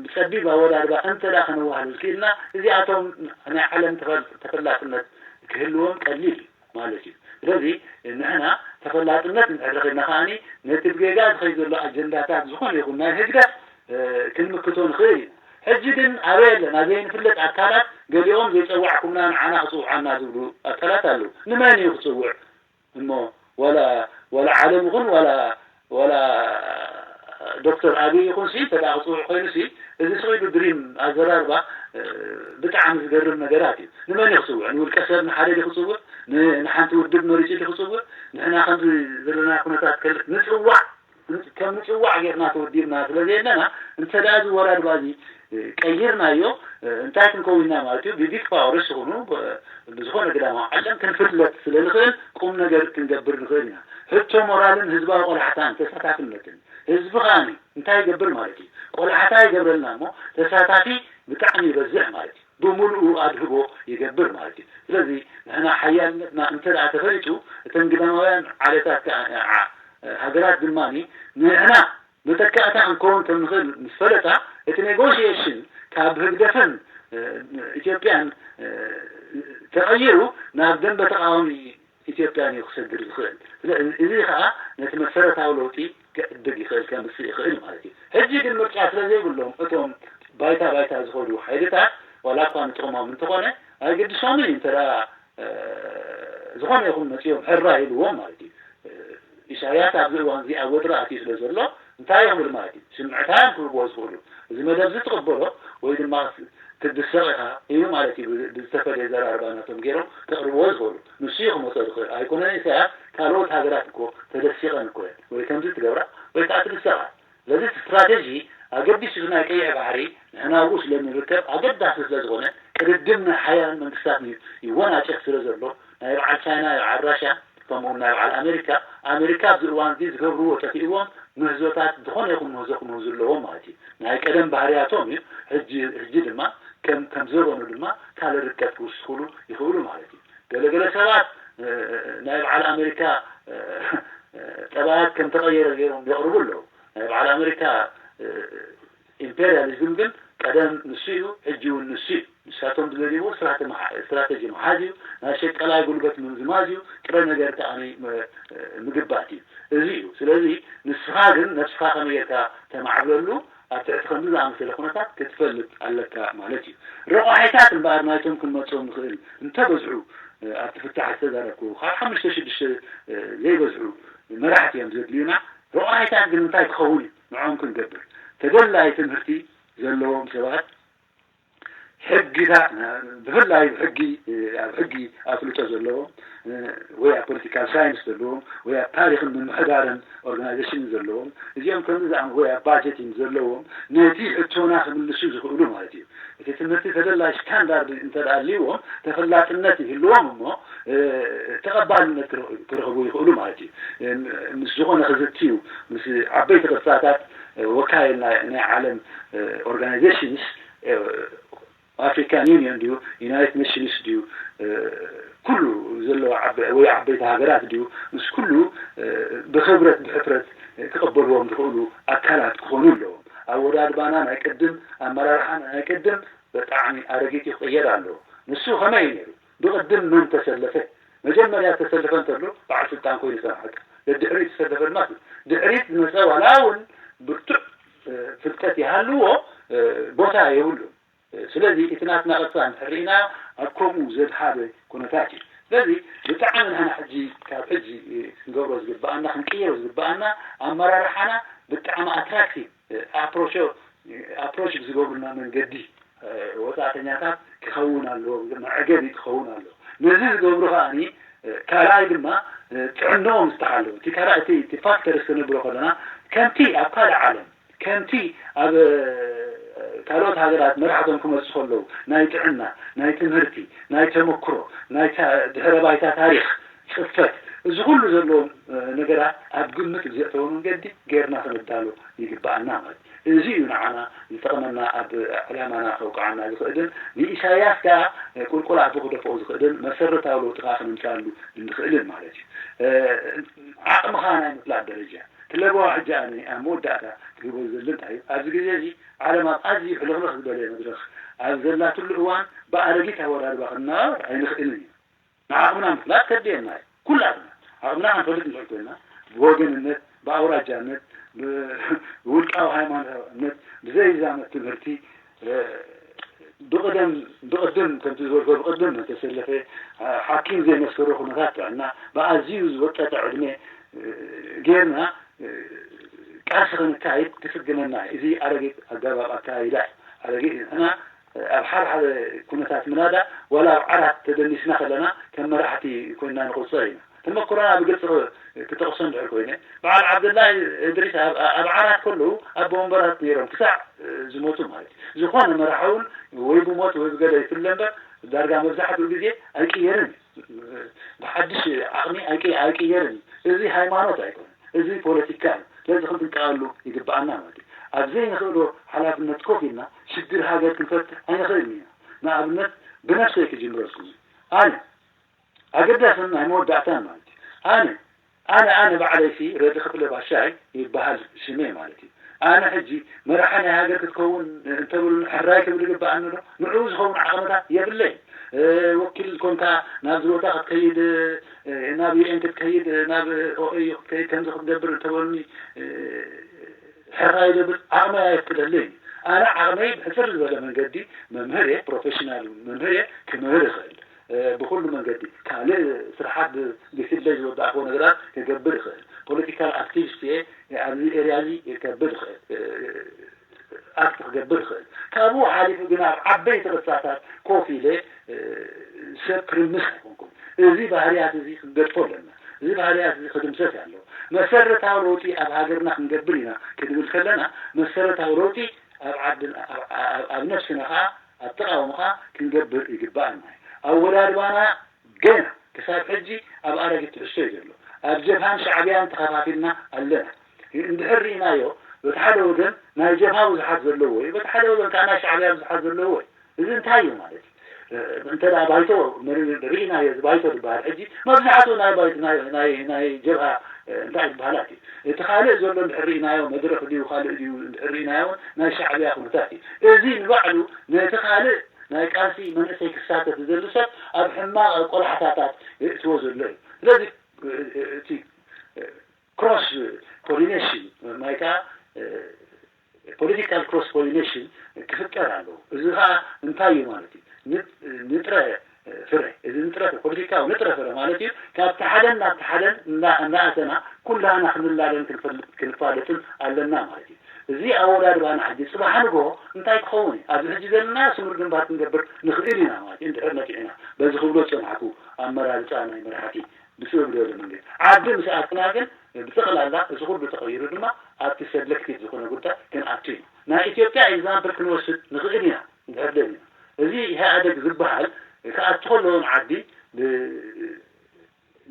ብጸቢብ ኣወዳድባ እንተ ደኣ ከነዋህልል ክኢልና እዚኣቶም ናይ ዓለም ተፈል-፣ ተፈላጥነት ክህልዎም ቀሊል እዩ። ማለት እዩ። ስለዚ ንሕና ተፈላጥነት እንድሕር ረኺብና ከኣኒ ነቲ ብጌጋ ዝኸይድ ዘሎ ኣጀንዳታት ዝኾነ ይኹን ናይ ህግደፍ፣ እ፣ ክንምክቶ ንኽእል ኢና። ሕጂ ግን ኣበይ ኣለና ዘይንፍለጥ ኣካላት ገሊኦም ዘይጸዋዕኩምና ንዓና ክጽውዓና ዝብሉ ኣካላት ኣለዉ። ንመን እዩ ክጽውዕ? እሞ ዋላ፣ ዋላ ዓለም ይኹን ዋላ፣ ዋላ ዶክተር ኣብይ ይኹን ሲ እንተ ደኣ ክጽውዕ ኮይኑ ሲ እዚ ስቕ ኢሉ ድሪም ኣዘራርባ፣ እ፣ ብጣዕሚ ዝገርም ነገራት እዩ። ንመን እዩ ክጽውዕ? ንውልቀ ሰብ ንሓደ ድዩ ክጽውዕ? ን-፣ ንሓንቲ ውድብ መሪጹ ድዩ ክጽውዕ? ንሕና ከምዚ ዘለና ኩነታት ከል-፣ ንጽዋዕ፣ ከም ንጽዋዕ ጌርና ተወዲብና ስለ ዘየለና እንተ ደኣ እዚ ወራድባ እዚ፣ እ፣ ቀይርናዮ፣ እ፣ እንታይ ክንከውን ኢና ማለት እዩ? ብቢግ ፓወርስ ይኹኑ ብ-፣ ብዝኾነ ግዳማዊ ዓለም ክንፍለጥ ስለ ንኽእል ቁም ነገር ክንገብር ንኽእል ኢና። ሕቶ ሞራልን ህዝባዊ ቆላሕታን ተሳታፍነትን ህዝቢ ከኣኒ እንታይ ይገብር ማለት እዩ? ቆላሕታ ይገብረልና እሞ ተሳታፊ ብጣዕሚ ይበዝሕ ማለት እዩ። ብምሉኡ ኣድህቦ ይገብር ማለት እዩ። ስለዚ ንሕና ሓያልነትና እንተ ደኣ ተፈሊጡ እተን ግዳማውያን ዓሌታት ከኣ፣ ዓ-፣ ሃገራት ድማ ንሕና መተካእታ ክንከውን ከም ንኽእል ምስ ፈለጣ፣ እቲ ኔጎሽዬሽን ካብ ህግደፍን፣ እ፣ ኢትዮጵያን፣ እ፣ ተቐይሩ ናብ ደንበ ተቓዋሚ ኢትዮጵያን እዩ ክሰግር ዝኽእል። ስለ-፣ እዚ ኸኣ ነቲ መሰረታዊ ለውጢ ክዕድግ ይኽእል፣ ከምጽእ ይኽእል ማለት እዩ። ሕጂ ግን ምርጫ ስለ ዘይብሎም እቶም ባይታ ባይታ ዝኸዱ ሓይልታት ዋላ እኳ ንጥቕሞም እንተኾነ ኣይገድሶምን እዩ። እንተ ደኣ፣ እ፣ ዝኾነ ይኹን መጺኦም ሕራይ ኢልዎም ማለት እዩ። እ፣ ኢሳያስ ኣብዚ እዋን እዚ ኣብ ወጥሪ ኣትዩ ስለ ዘሎ እንታይ ይኽብል ማለት እዩ? ስምዕታ እዮም ክህብዎ ዝኽእሉ። እዚ መደብ እዚ ትቕበሎ ወይ ድማ ክትድሰቕ ኢኻ ኢሉ ማለት እዩ። ብዝተፈለየ ዘራርባ ናቶም ገይሮም ከቕርብዎ ዝኽእሉ ንሱ እዩ ክመፀ ዝኽእል ኣይኮነን። ኢሳያስ ካልኦት ሃገራት እኮ ተደሲቐን እኮ እየን ወይ ከምዚ ትገብራ ወይ ከዓ ትድሰቓ። ስለዚ እቲ ስትራቴጂ ኣገዲሱ ናይ ቀይሕ ባሕሪ ንሕና ኣብኡ ስለ ንርከብ ኣገዳሲ ስለ ዝኾነ ቅድድም ናይ ሓያል መንግስታት ይወናጨፍ ስለ ዘሎ ናይ በዓል ቻይና ናይ በዓል ራሽያ ከምኡ ናይ በዓል ኣሜሪካ ኣሜሪካ ኣብዚ እዋን እዚ ዝገብርዎ ጠፊእዎም ምህዞታት ዝኾነ ይኹን ምህዞ ክምህዙ ኣለዎም ማለት እዩ። ናይ ቀደም ባህርያቶም እዩ። ሕጂ ድማ ከም ዘበኑ ድማ ካልእ ርቀት ክውስኹሉ ይኽእሉ ማለት እዩ። ገለገለ ሰባት ናይ በዓል ኣሜሪካ ጠባያት ከም ተቐየረ ገይሮም የቕርቡ ኣለዉ። ናይ በዓል ኣሜሪካ ኢምፔሪያሊዝም ግን ቀደም ንሱ እዩ፣ ሕጂ እውን ንሱ እዩ። ንሳቶም ዝደልይዎ ስትራተጂ መሓዝ እዩ፣ ናይ ሸቀላይ ጉልበት ምምዝማዝ እዩ፣ ጥረ ነገር ከኣ ምግባት እዩ። እዚ እዩ። ስለዚ ንስኻ ግን ነብስኻ ከመይ ጌርካ ተማዕብለሉ ኣብ ትሕቲ ከምዚ ዝኣመሰለ ኩነታት ክትፈልጥ ኣለካ ማለት እዩ። ረቋሒታት እምበኣር ናይቶም ክንመፅኦም ንኽእል እንተበዝሑ ኣብቲ ፍታሕ ዝተዛረብኩ ካብ ሓሙሽተ ሽዱሽተ ዘይበዝሑ መራሕቲ እዮም ዘድልዩና። ረቋሒታት ግን እንታይ ክኸውን እዩ ንዕኦም ክንገብር? ተደላይ ትምህርቲ ዘለዎም ሰባት ሕጊታት ብፍላይ ሕጊ ኣብ ሕጊ ኣፍልጦ ዘለዎም ወይ ኣብ ፖለቲካል ሳይንስ ዘለዎም ወይ ኣብ ታሪክን ምምሕዳርን ኦርጋናይዜሽን ዘለዎም እዚኦም ከምዚ ዝኣም ወይ ኣብ ባጀቲን ዘለዎም ነቲ ሕቶና ክምልሱ ዝኽእሉ ማለት እዩ። እቲ ትምህርቲ ተደላይ ስታንዳርድ እንተደኣ ኣልዎም ተፈላጥነት ይህልዎም እሞ ተቐባልነት ክረኽቡ ይኽእሉ ማለት እዩ። ምስ ዝኾነ ክዝትዩ ምስ ዓበይቲ ቅርፃታት ወካይል ናይ ዓለም ኦርጋናይዜሽንስ ኣፍሪካን ዩኒየን ድዩ ዩናይትድ ኔሽንስ ድዩ ኩሉ ዘለዎ ወይ ዓበይቲ ሃገራት ድዩ ምስ ኩሉ ብክብረት ብሕፍረት ክቕበልዎም ዝኽእሉ ኣካላት ክኾኑ ኣለዎም። ኣወዳድባና ናይ ቅድም ኣመራርሓና ናይ ቅድም ብጣዕሚ ኣረጊት እዩ ክቕየር ኣለዎ። ንሱ ከመይ እዩ ነይሩ? ብቕድም መን ተሰለፈ? መጀመርያ ዝተሰለፈ እንተሎ በዓል ስልጣን ኮይኑ ሰማዕካ ደድሕሪት ዝተሰለፈ ድማ ድሕሪት ዝመፀ ዋላ እውን ብርቱዕ ፍልጠት ይሃልዎ ቦታ የብሉን። ስለዚ እቲ ናትና ቅርፃ እንድሕር ርኢና ኣብ ከምኡ ዘድሃበ ኩነታት እዩ። ስለዚ ብጣዕሚ ንሕና ሕጂ ካብ ሕጂ ክንገብሮ ዝግበኣና ክንቅይሮ ዝግበኣና ኣመራርሓና ብጣዕሚ ኣትራክቲቭ ኣፕሮች ኣፕሮች ብዝገብሩና መንገዲ ወፃእተኛታት ክኸውን ኣለዎ፣ መዕገቢ ክኸውን ኣለዎ። ነዚ ዝገብሩ ከዓኒ ካልኣይ ድማ ጥዕንኦም ዝተሓለወ እቲ ካልኣይ እቲ ፋክተር ክነብሮ ከለና ከምቲ ኣብ ካልእ ዓለም ከምቲ ኣብ ካልኦት ሃገራት መራሕቶም ክመፁ ከለዉ ናይ ጥዕና ናይ ትምህርቲ ናይ ተመክሮ ናይ ድሕረ ባይታ ታሪክ ፅፈት እዚ ኩሉ ዘለዎም ነገራት ኣብ ግምት ብዘእተወ መንገዲ ጌርና ክንዳሎ ይግበኣና ማለት እዩ። እዚ እዩ ንዓና ዝጠቕመና ኣብ ዕላማና ከውቅዓና ዝኽእልን ንኢሳያስ ከዓ ቁልቁል ኣፉ ክደፍኦ ዝኽእልን መሰረታዊ ለውጢ ከዓ ክነምፅኣሉ እንኽእልን ማለት እዩ። ዓቕምኻ ናይ ምፍላጥ ደረጃ ክለበዋ ሕጂ ኣነ ኣብ መወዳእታ ክግበ ዝደሊ እንታይ እዩ ኣብዚ ግዜ እዚ ዓለም ኣብ ኣዝዩ ሕልኽልኽ ዝበለ መድረኽ ኣብ ዘላትሉ እዋን ብኣረጊት ኣወዳድባ ክንነባበር ኣይንኽእልን እዩ። ንዓቕምና ምፍላጥ ከድልየና እዩ። ኩላትና ዓቕምና ክንፈልጥ ንኽእል ኮይንና ብወገንነት፣ ብኣውራጃነት፣ ብውልቃዊ ሃይማኖታውነት፣ ብዘይዛመድ ትምህርቲ ብቕደም ብቕድም ከምቲ ዝበልኮ ብቕድም ዝተሰለፈ ሓኪም ዘይመስከሮ ኩነታት ጥዕና ብኣዝዩ ዝወጠጠ ዕድመ ጌርና ቃልሲ ክንካይድ ክስግነና እዩ። እዚ ኣረጊት ኣገባብ ኣካይዳ እዩ። ኣረጊት ንሕና ኣብ ሓደ ሓደ ኩነታት ምናዳ ዋላ ኣብ ዓራት ተደኒስና ከለና ከም መራሕቲ ኮይንና ንቑፀር ኢና። ተመክሮና ብግልፂ ክጠቕሶ እንድሕር ኮይነ በዓል ዓብደላ እድሪስ ኣብ ዓራት ከለዉ ኣቦ ወንበራት ነይሮም ክሳዕ ዝሞቱ ማለት እዩ። ዝኾነ መራሒ እውን ወይ ብሞት ወይ ብገለ ይፍለ እምበር ዳርጋ መብዛሕትኡ ግዜ ኣይቅየርን እዩ። ብሓድሽ ዓቕሚ ኣይቅየርን እዩ። እዚ ሃይማኖት ኣይኮነን። እዚ ፖለቲካ እዩ። ስለዚ ክንጥንቀቐሉ ይግበኣና ማለት እዩ። ኣብ ዘይንኽእሎ ሓላፍነት ኮፍ ኢልና ሽግር ሃገር ክንፈትሕ ኣይንኽእልን ኢና። ንኣብነት ብነብሰይ ክጅምረልኩም እዩ። ኣነ ኣገዳስን ናይ መወዳእታን ማለት እዩ። ኣነ ኣነ ኣነ ባዕለይሲ ረዲ ክፍለ ባሻይ ይበሃል ሽመይ ማለት እዩ። ኣነ ሕጂ መራሒ ናይ ሃገር ክትከውን እንተብሉኒ ሕራይ ክብል ይግበኣኒ ዶ? ንዕኡ ዝኸውን ዓቕምታት የብለይን። ወኪል ኮንካ ናብዚ ቦታ ክትከይድ ናብ ዩኤን ክትከይድ ናብ ኦኤዩ ክትከይድ ከምዚ ክትገብር እንተበሉኒ ሕራይ ደብል ዓቕመይ ኣየፍቅደለይን እዩ። ኣነ ዓቕመይ ብሕፅር ዝበለ መንገዲ መምህር እየ፣ ፕሮፌሽናል መምህር እየ፣ ክምህር እኽእል ብኩሉ መንገዲ ካልእ ስርሓት ብፊልደይ ዝወዳእክዎ ነገራት ክገብር እኽእል ፖለቲካል ኣክቲቪስት እየ ኣብዚ ኤርያ እዚ ከብል እኽእል ኣክት ክገብር ይኽእል። ካብኡ ሓሊፉ ግን ኣብ ዓበይቲ ቅርጻታት ኮፍ ኢለ ሰብ ክርምስ ኣይኮንኩን። እዚ ባህርያት እዚ ክንገድፎ ኣለና። እዚ ባህርያት እዚ ክድምሰስ ኣለዎ። መሰረታዊ ለውጢ ኣብ ሃገርና ክንገብር ኢና ክንብል ከለና መሰረታዊ ለውጢ ኣብ ዓድና ኣብ ነፍስና ከዓ ኣብ ተቓውሞ ከዓ ክንገብር ይግባኣና። ኣወዳድባና ገና ክሳብ ሕጂ ኣብ ኣረጊት ትሕዝቶ እዩ ዘሎ። ኣብ ጀብሃን ሻዕብያን ተኸፋፊልና ኣለና። እንድሕር ርኢናዮ በቲ ሓደ ወገን ናይ ጀብሃ ብዙሓት ዘለዎ እዩ፣ በቲ ሓደ ወገን ከዓ ናይ ሻዕብያ ብዙሓት ዘለዎ እዩ። እዚ እንታይ እዩ ማለት? እንተ ባይቶ ርኢናዮ እዚ ባይቶ ዝበሃል ሕጂ መብዛሕትኡ ናይ ባይቶ ናይ ጀብሃ እንታይ ዝበሃላት እዩ። እቲ ካልእ ዘሎ እንድሕር ርኢናዮ መድረኽ ድዩ ካልእ ድዩ እንድሕር ርኢናዮ ናይ ሻዕብያ ኩነታት እዩ። እዚ ንባዕሉ ነቲ ካልእ ናይ ቃልሲ መንእሰይ ክሳተፍ ዝደሊ ሰብ ኣብ ሕማቕ ቆላሕታታት የእትዎ ዘሎ እዩ። ስለዚ እቲ cross pollination ማይ ከዓ political cross pollination ክፍጠር ኣለዎ። እዚ ከዓ እንታይ እዩ ማለት እዩ? ንጥረ ፍረ እዚ ንጥረ ፖለቲካዊ ንጥረ ፍረ ማለት እዩ። ካብቲ ሓደን ናብቲ ሓደን እናኣተና ኩላና ክንላለን ክንፋለጥን ኣለና ማለት እዩ። እዚ ኣወዳድባና ሕጂ ፅባሕ ንጎ እንታይ ክኸውን እዩ? ኣብዚ ሕጂ ዘለና ስሙር ግንባር ክንገብር ንኽእል ኢና ማለት እዩ። እንድሕር ነቂዕና በዚ ክብሎ ዝፀናሕኩ ኣመራርፃ ናይ መራሕቲ ብስበብ ደለ መንገዲ ዓዲ ምስ ኣትና ግን ብጠቕላላ እዚ ኩሉ ተቐይሩ ድማ ኣብቲ ሰለክቲቭ ዝኾነ ጉዳይ ክንኣቱ ኢና። ናይ ኢትዮጵያ ኤግዛምፕል ክንወስድ ንኽእል ኢና እንድሕር ደሊና። እዚ ኢህኣደግ ዝበሃል ክኣቱ ከለዎ ንዓዲ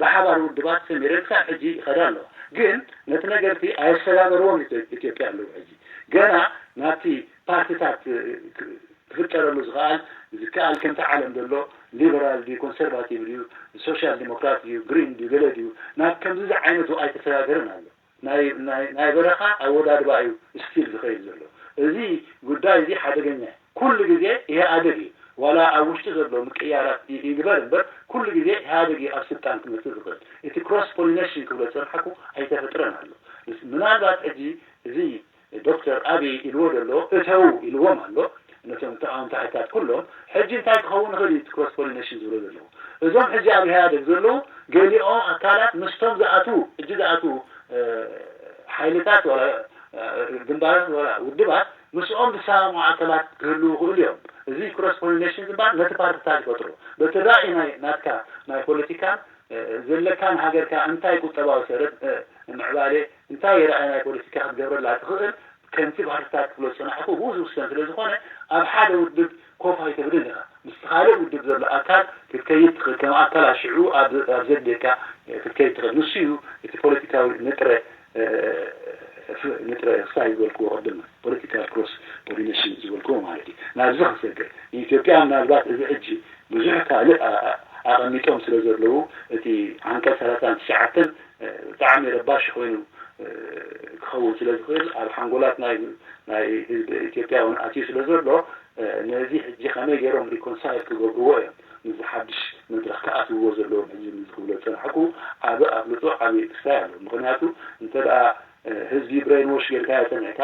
ብሓባር ውድባት ሰሚረን ክሳብ ሕጂ ይኸዳ ኣለዋ። ግን ነቲ ነገርቲ ኣየሰጋገርዎም ኢትዮጵያ ኣለዉ። ሕጂ ገና ናብቲ ፓርቲታት ክፍጠረሉ ዝኽኣል ዝከኣል ከምቲ ዓለም ዘሎ ሊበራል ድዩ ኮንሰርቫቲቭ ድዩ ሶሻል ዲሞክራት ድዩ ግሪን ድዩ ገለ ድዩ ናብ ከምዚ ዝዓይነቱ ኣይተሰጋገረን ኣሎ። ናይ በረኻ ኣወዳድባ እዩ ስቲል ዝኸይድ ዘሎ። እዚ ጉዳይ እዚ ሓደገኛ እዩ። ኩሉ ግዜ ኢህኣደግ እዩ ዋላ ኣብ ውሽጢ ዘሎ ምቅያራት ይግበር እምበር ኩሉ ግዜ ኢህኣደግ እዩ ኣብ ስልጣን ክመፅእ ዝኽእል። እቲ ክሮስ ፖሊኔሽን ክብሎ ዝፀናሕኩ ኣይተፈጥረን ኣሎ። ምናልባት ሕጂ እዚ ዶክተር ኣብይ ኢልዎ ዘሎ እተው ኢልዎም ኣሎ ነቶም ተቃወምቲ ሓይልታት ኩሎም። ሕጂ እንታይ ክኸውን ይኽእል እዩ እቲ ክሮስ ፖሊኔሽን ዝብሎ ዘለዉ? እዞም ሕጂ ኣብ ኢህኣደግ ዘለዉ ገሊኦም ኣካላት ምስቶም ዝኣትዉ ሕጂ ዝኣትዉ ሓይልታት ግንባራት ውድባት ምስኦም ዝሰማሙ ኣካላት ክህልዉ ይኽእሉ እዮም። እዚ ክሮስ ፖሊኔሽን ዝበሃል ነቲ ፓርቲታት ይፈጥሮ። በቲ ራእይ ናይ ናትካ ናይ ፖለቲካን ዘለካን ሃገርካ እንታይ ቁጠባዊ ሰረት ምዕባሌ እንታይ ራእይ ናይ ፖለቲካ ክትገብረላ ትኽእል ከምቲ ፓርቲታት ክፍሎ ዝፀናሕኩ ብኡ ዝውሰን ስለ ዝኾነ ኣብ ሓደ ውድብ ኮፍ ኣይተብልን ኢኻ። ምስ ካልእ ውድብ ዘሎ ኣካል ክትከይድ ትኽእል ከም ኣካል ኣሽዑ ኣብ ዘድልየካ ክትከይድ ትኽእል። ንሱ እዩ እቲ ፖለቲካዊ ንጥረ ንጥረ ሳይ ዝበልክዎ ቅድም ፖለቲካል ክሮስ ፖሊኔሽን ዝበልክዎ ማለት እዩ። ናብዚ ክንሰግር ንኢትዮጵያ ምናልባት እዚ ሕጂ ብዙሕ ካልእ ኣቐሚጦም ስለ ዘለዉ እቲ ዓንቀፅ ሰላሳን ትሽዓተን ብጣዕሚ ረባሺ ኮይኑ ክኸውን ስለ ዝኽእል ኣብ ሓንጎላት ናይ ህዝቢ ኢትዮጵያ እውን ኣትዩ ስለ ዘሎ ነዚ ሕጂ ከመይ ገይሮም ሪኮንሳይል ክገብርዎ እዮም ምስዚ ሓድሽ መድረኽ ክኣትውዎ ዘለዎም ሕጂ ዝክብሎ ዝፀናሕኩ ዓቢ ኣፍልጦ ዓቢ ክስታይ ኣለዎ። ምክንያቱ እንተ ህዝቢ ብሬን ዎሽ ጌርካዮ ፀኒዕካ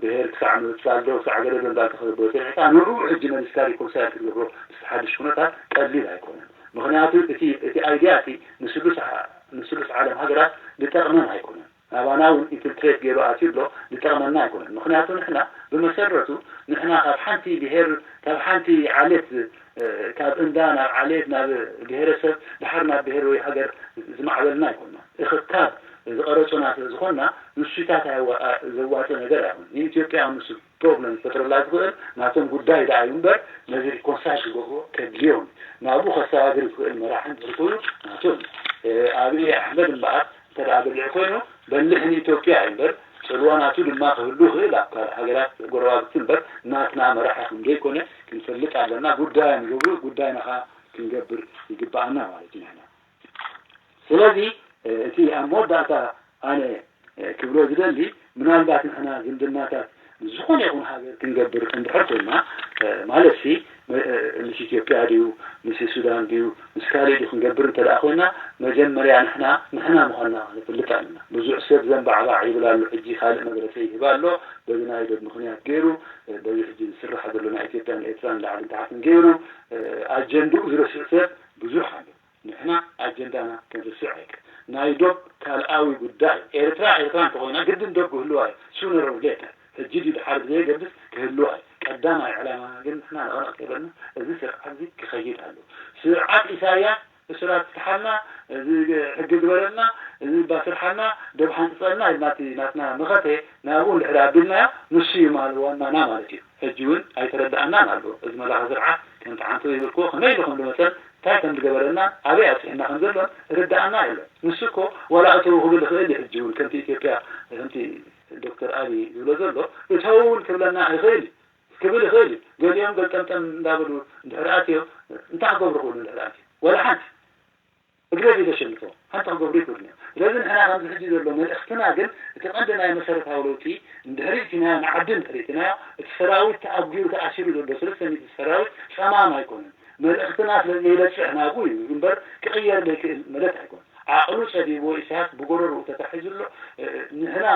ብሄር ክሳዕ ምብፃል ዶ ክሳዕ ገለ ዶ እንዳልካ ክገብሮ ፀኒዕካ ንዕኡ ሕጂ መሊስካ ሪኮንሳይል ክትገብሮ ምስቲ ሓድሽ ኩነታት ቀሊል ኣይኮነን። ምክንያቱ እቲ እቲ ኣይድያ እቲ ንስሉስ ንስሉስ ዓለም ሃገራት ዝጠቕመን ኣይኮነን። ናባና እውን ኢንፊልትሬት ገይሩ ኣትዩ ኣሎ ዝጠቕመና ኣይኮነን። ምክንያቱ ንሕና ብመሰረቱ ንሕና ካብ ሓንቲ ብሄር ካብ ሓንቲ ዓሌት ካብ እንዳ ናብ ዓሌት ናብ ብሄረሰብ ድሓር ናብ ብሄር ወይ ሃገር ዝማዕበልና ኣይኮንና። እኽካብ ዝቐረፁና ስለ ዝኾንና ንሱታት ዘዋፀ ነገር ኣይኮነን። ንኢትዮጵያ ንሱ ፕሮብለም ዝፈጥረላ ዝኽእል ናቶም ጉዳይ ደኣ እዩ እምበር ነዚ ሪኮንሳይል ክገብርዎ ከድልዮም ናብኡ ከሰጋግር ዝኽእል መራሕን ምርኮዩ ናቶም እዩ። ኣብይ ኣሕመድ እምበኣር እንተ ደኣ በሊሕ ኮይኑ በሊሕ ንኢትዮጵያ እዩ እምበር ፅልዋ ናቱ ድማ ክህሉ ይኽእል ኣብ ካልእ ሃገራት ጎረባብቲ እምበር ናትና መራሒ ከም ዘይኮነ ክንፈልጥ ኣለና። ጉዳዮም ይገብሩ ጉዳይና ኸዓ ክንገብር ይግበኣና ማለት እዩ ንሕና። ስለዚ እቲ ኣብ መወዳእታ ኣነ ክብሎ ዝደሊ ምናልባት ንሕና ዝምድናታት ምስ ዝኾነ ይኹን ሃገር ክንገብር እንድሕር ኮይና ማለት ሲ ምስ ኢትዮጵያ ድዩ ምስ ሱዳን ድዩ ምስ ካልእ ድዩ ክንገብር እንተ ደኣ ኮይና መጀመርያ ንሕና ንሕና ምዃንና ክንፍልጥ ኣለና። ብዙሕ ሰብ ዘንባዕባዕ ይብል ኣሎ ሕጂ ካልእ መግለፂ ይህብ ኣሎ በዚ ናይ ዶብ ምኽንያት ገይሩ በዚ ሕጂ ዝስራሕ ዘሎ ናይ ኢትዮጵያን ኤርትራን ላዕልን ታሕትን ገይሩ ኣጀንድኡ ዝረስዕ ሰብ ብዙሕ ኣሎ። ንሕና ኣጀንዳና ክንርስዕ ኣይከ ናይ ዶብ ካልኣዊ ጉዳይ ኤርትራ ኤርትራ እንተኾይና ግድን ዶብ ክህልዋ እዩ sooner or later። እጅ ድዩ ድሓር ብዘየገድስ ክህልዋ እዩ። ቀዳማይ ዕላማ ግን ንሕና ነቕነቕ ከይበልና እዚ ስርዓት እዚ ክኸይድ ኣለዎ። ስርዓት ኢሳያስ እሱራት ፍትሓልና፣ እዚ ሕጊ ግበረልና፣ እዚ ባስርሓልና፣ ደብ ሓንፅፀልና ኢልና እቲ ናትና መኸተ ናብኡ እንድሕር ኣቢልናዮ ንሱ እዩ ማለት ዋናና ማለት እዩ። ሕጂ እውን ኣይተረድኣናን ኣሎ። እዚ መላኸ ስርዓት ከምቲ ዓንቶ ይብልክዎ ከመይ ኢሉ ከም ዝመፀን እንታይ ከም ዝገበረና ኣበይ ኣብፅሕና ከም ዘሎን ርድኣና የለን። ንሱ እኮ ዋላ እተው ክብል ይኽእል እዩ። ሕጂ እውን ከምቲ ኢትዮጵያ ከምቲ ዶክተር ኣብይ ዝብሎ ዘሎ እተው እውን ክብለና ይኽእል እዩ። ክብል ይኽእል እዩ። ገሊኦም ገልጠምጠም እንዳበሉ እንድሕር ኣትዮም እንታይ ክገብሩ ክእሉ እንድሕር ኣትዮም? ዋላ ሓንቲ እግረ ዘይተሸንፎ ሓንቲ ክገብሩ ይክእሉ እዮም። ስለዚ ንሕና ከምዚ ሕጂ ዘሎ መልእኽትና ግን እቲ ቀንዲ ናይ መሰረታዊ ለውጢ እንድሕር ርኢትናዮ ንዓዲ እንድሕር ርኢትናዮ እቲ ሰራዊት ተኣጊሩ ተኣሲሩ ዘሎ ሰለስተ ሚእቲ ሰራዊት ጸማም ኣይኮነን። መልእኽትና ስለ ዘይበጽሕ ናብኡ እዩ እምበር ክቕየር ዘይክእል ማለት ኣይኮነን። ዓቕሉ ጸቢብዎ ኢሳያስ ብጎረርኡ ተታሒዙ ኣሎ። ንሕና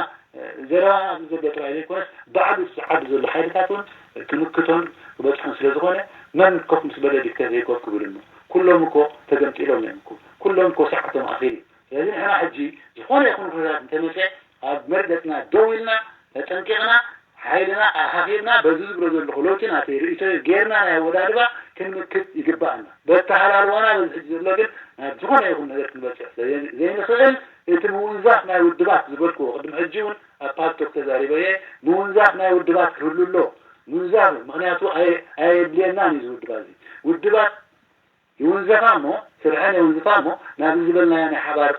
ዘረባና ኣብዚ ዘሎ ጥራይ ዘይኮነስ ባዕሉ ዝዓቢ ዘሎ ሓይልታት እውን ክምክቶን ክበፅሖን ስለ ዝኾነ መን ኮፍ ምስ በለ ዲክተር ዘይኮፍ ክብል እሞ ኩሎም እኮ ተገምጢሎም እዮም እኮ ኩሎም እኮ ሰዓቶም ኣኺሉ እዩ። ስለዚ ንሕና ሕጂ ዝኾነ ይኹን ኩነታት እንተመፀ ኣብ መርገፅና ደው ኢልና ተጠንቂቕና ሓይልና ኣኻኺብና በዚ ዝብሎ ዘለኹ ለውጢ ናተይ ርእይቶ ጌርና ናይ ኣወዳድባ ክንምክት ይግባኣና። በተሃላልዋና በዚ ሕጂ ዘሎ ግን ናብ ዝኾነ ይኹን ነገር ክንበፅሕ ዘይንኽእል እቲ ምውንዛፍ ናይ ውድባት ዝበልክዎ ቅድሚ ሕጂ እውን ኣብ ፓልቶክ ተዛሪበ እየ። ምውንዛፍ ናይ ውድባት ክህሉ ኣሎ። ምውንዛፍ ምኽንያቱ ኣየድልየናን እዩ እዚ ውድባት እዚ። ውድባት ይውንዘፋ እሞ ስርሐን የውንዝፋ እሞ ናብዚ ዝበልናዮ ናይ ሓባር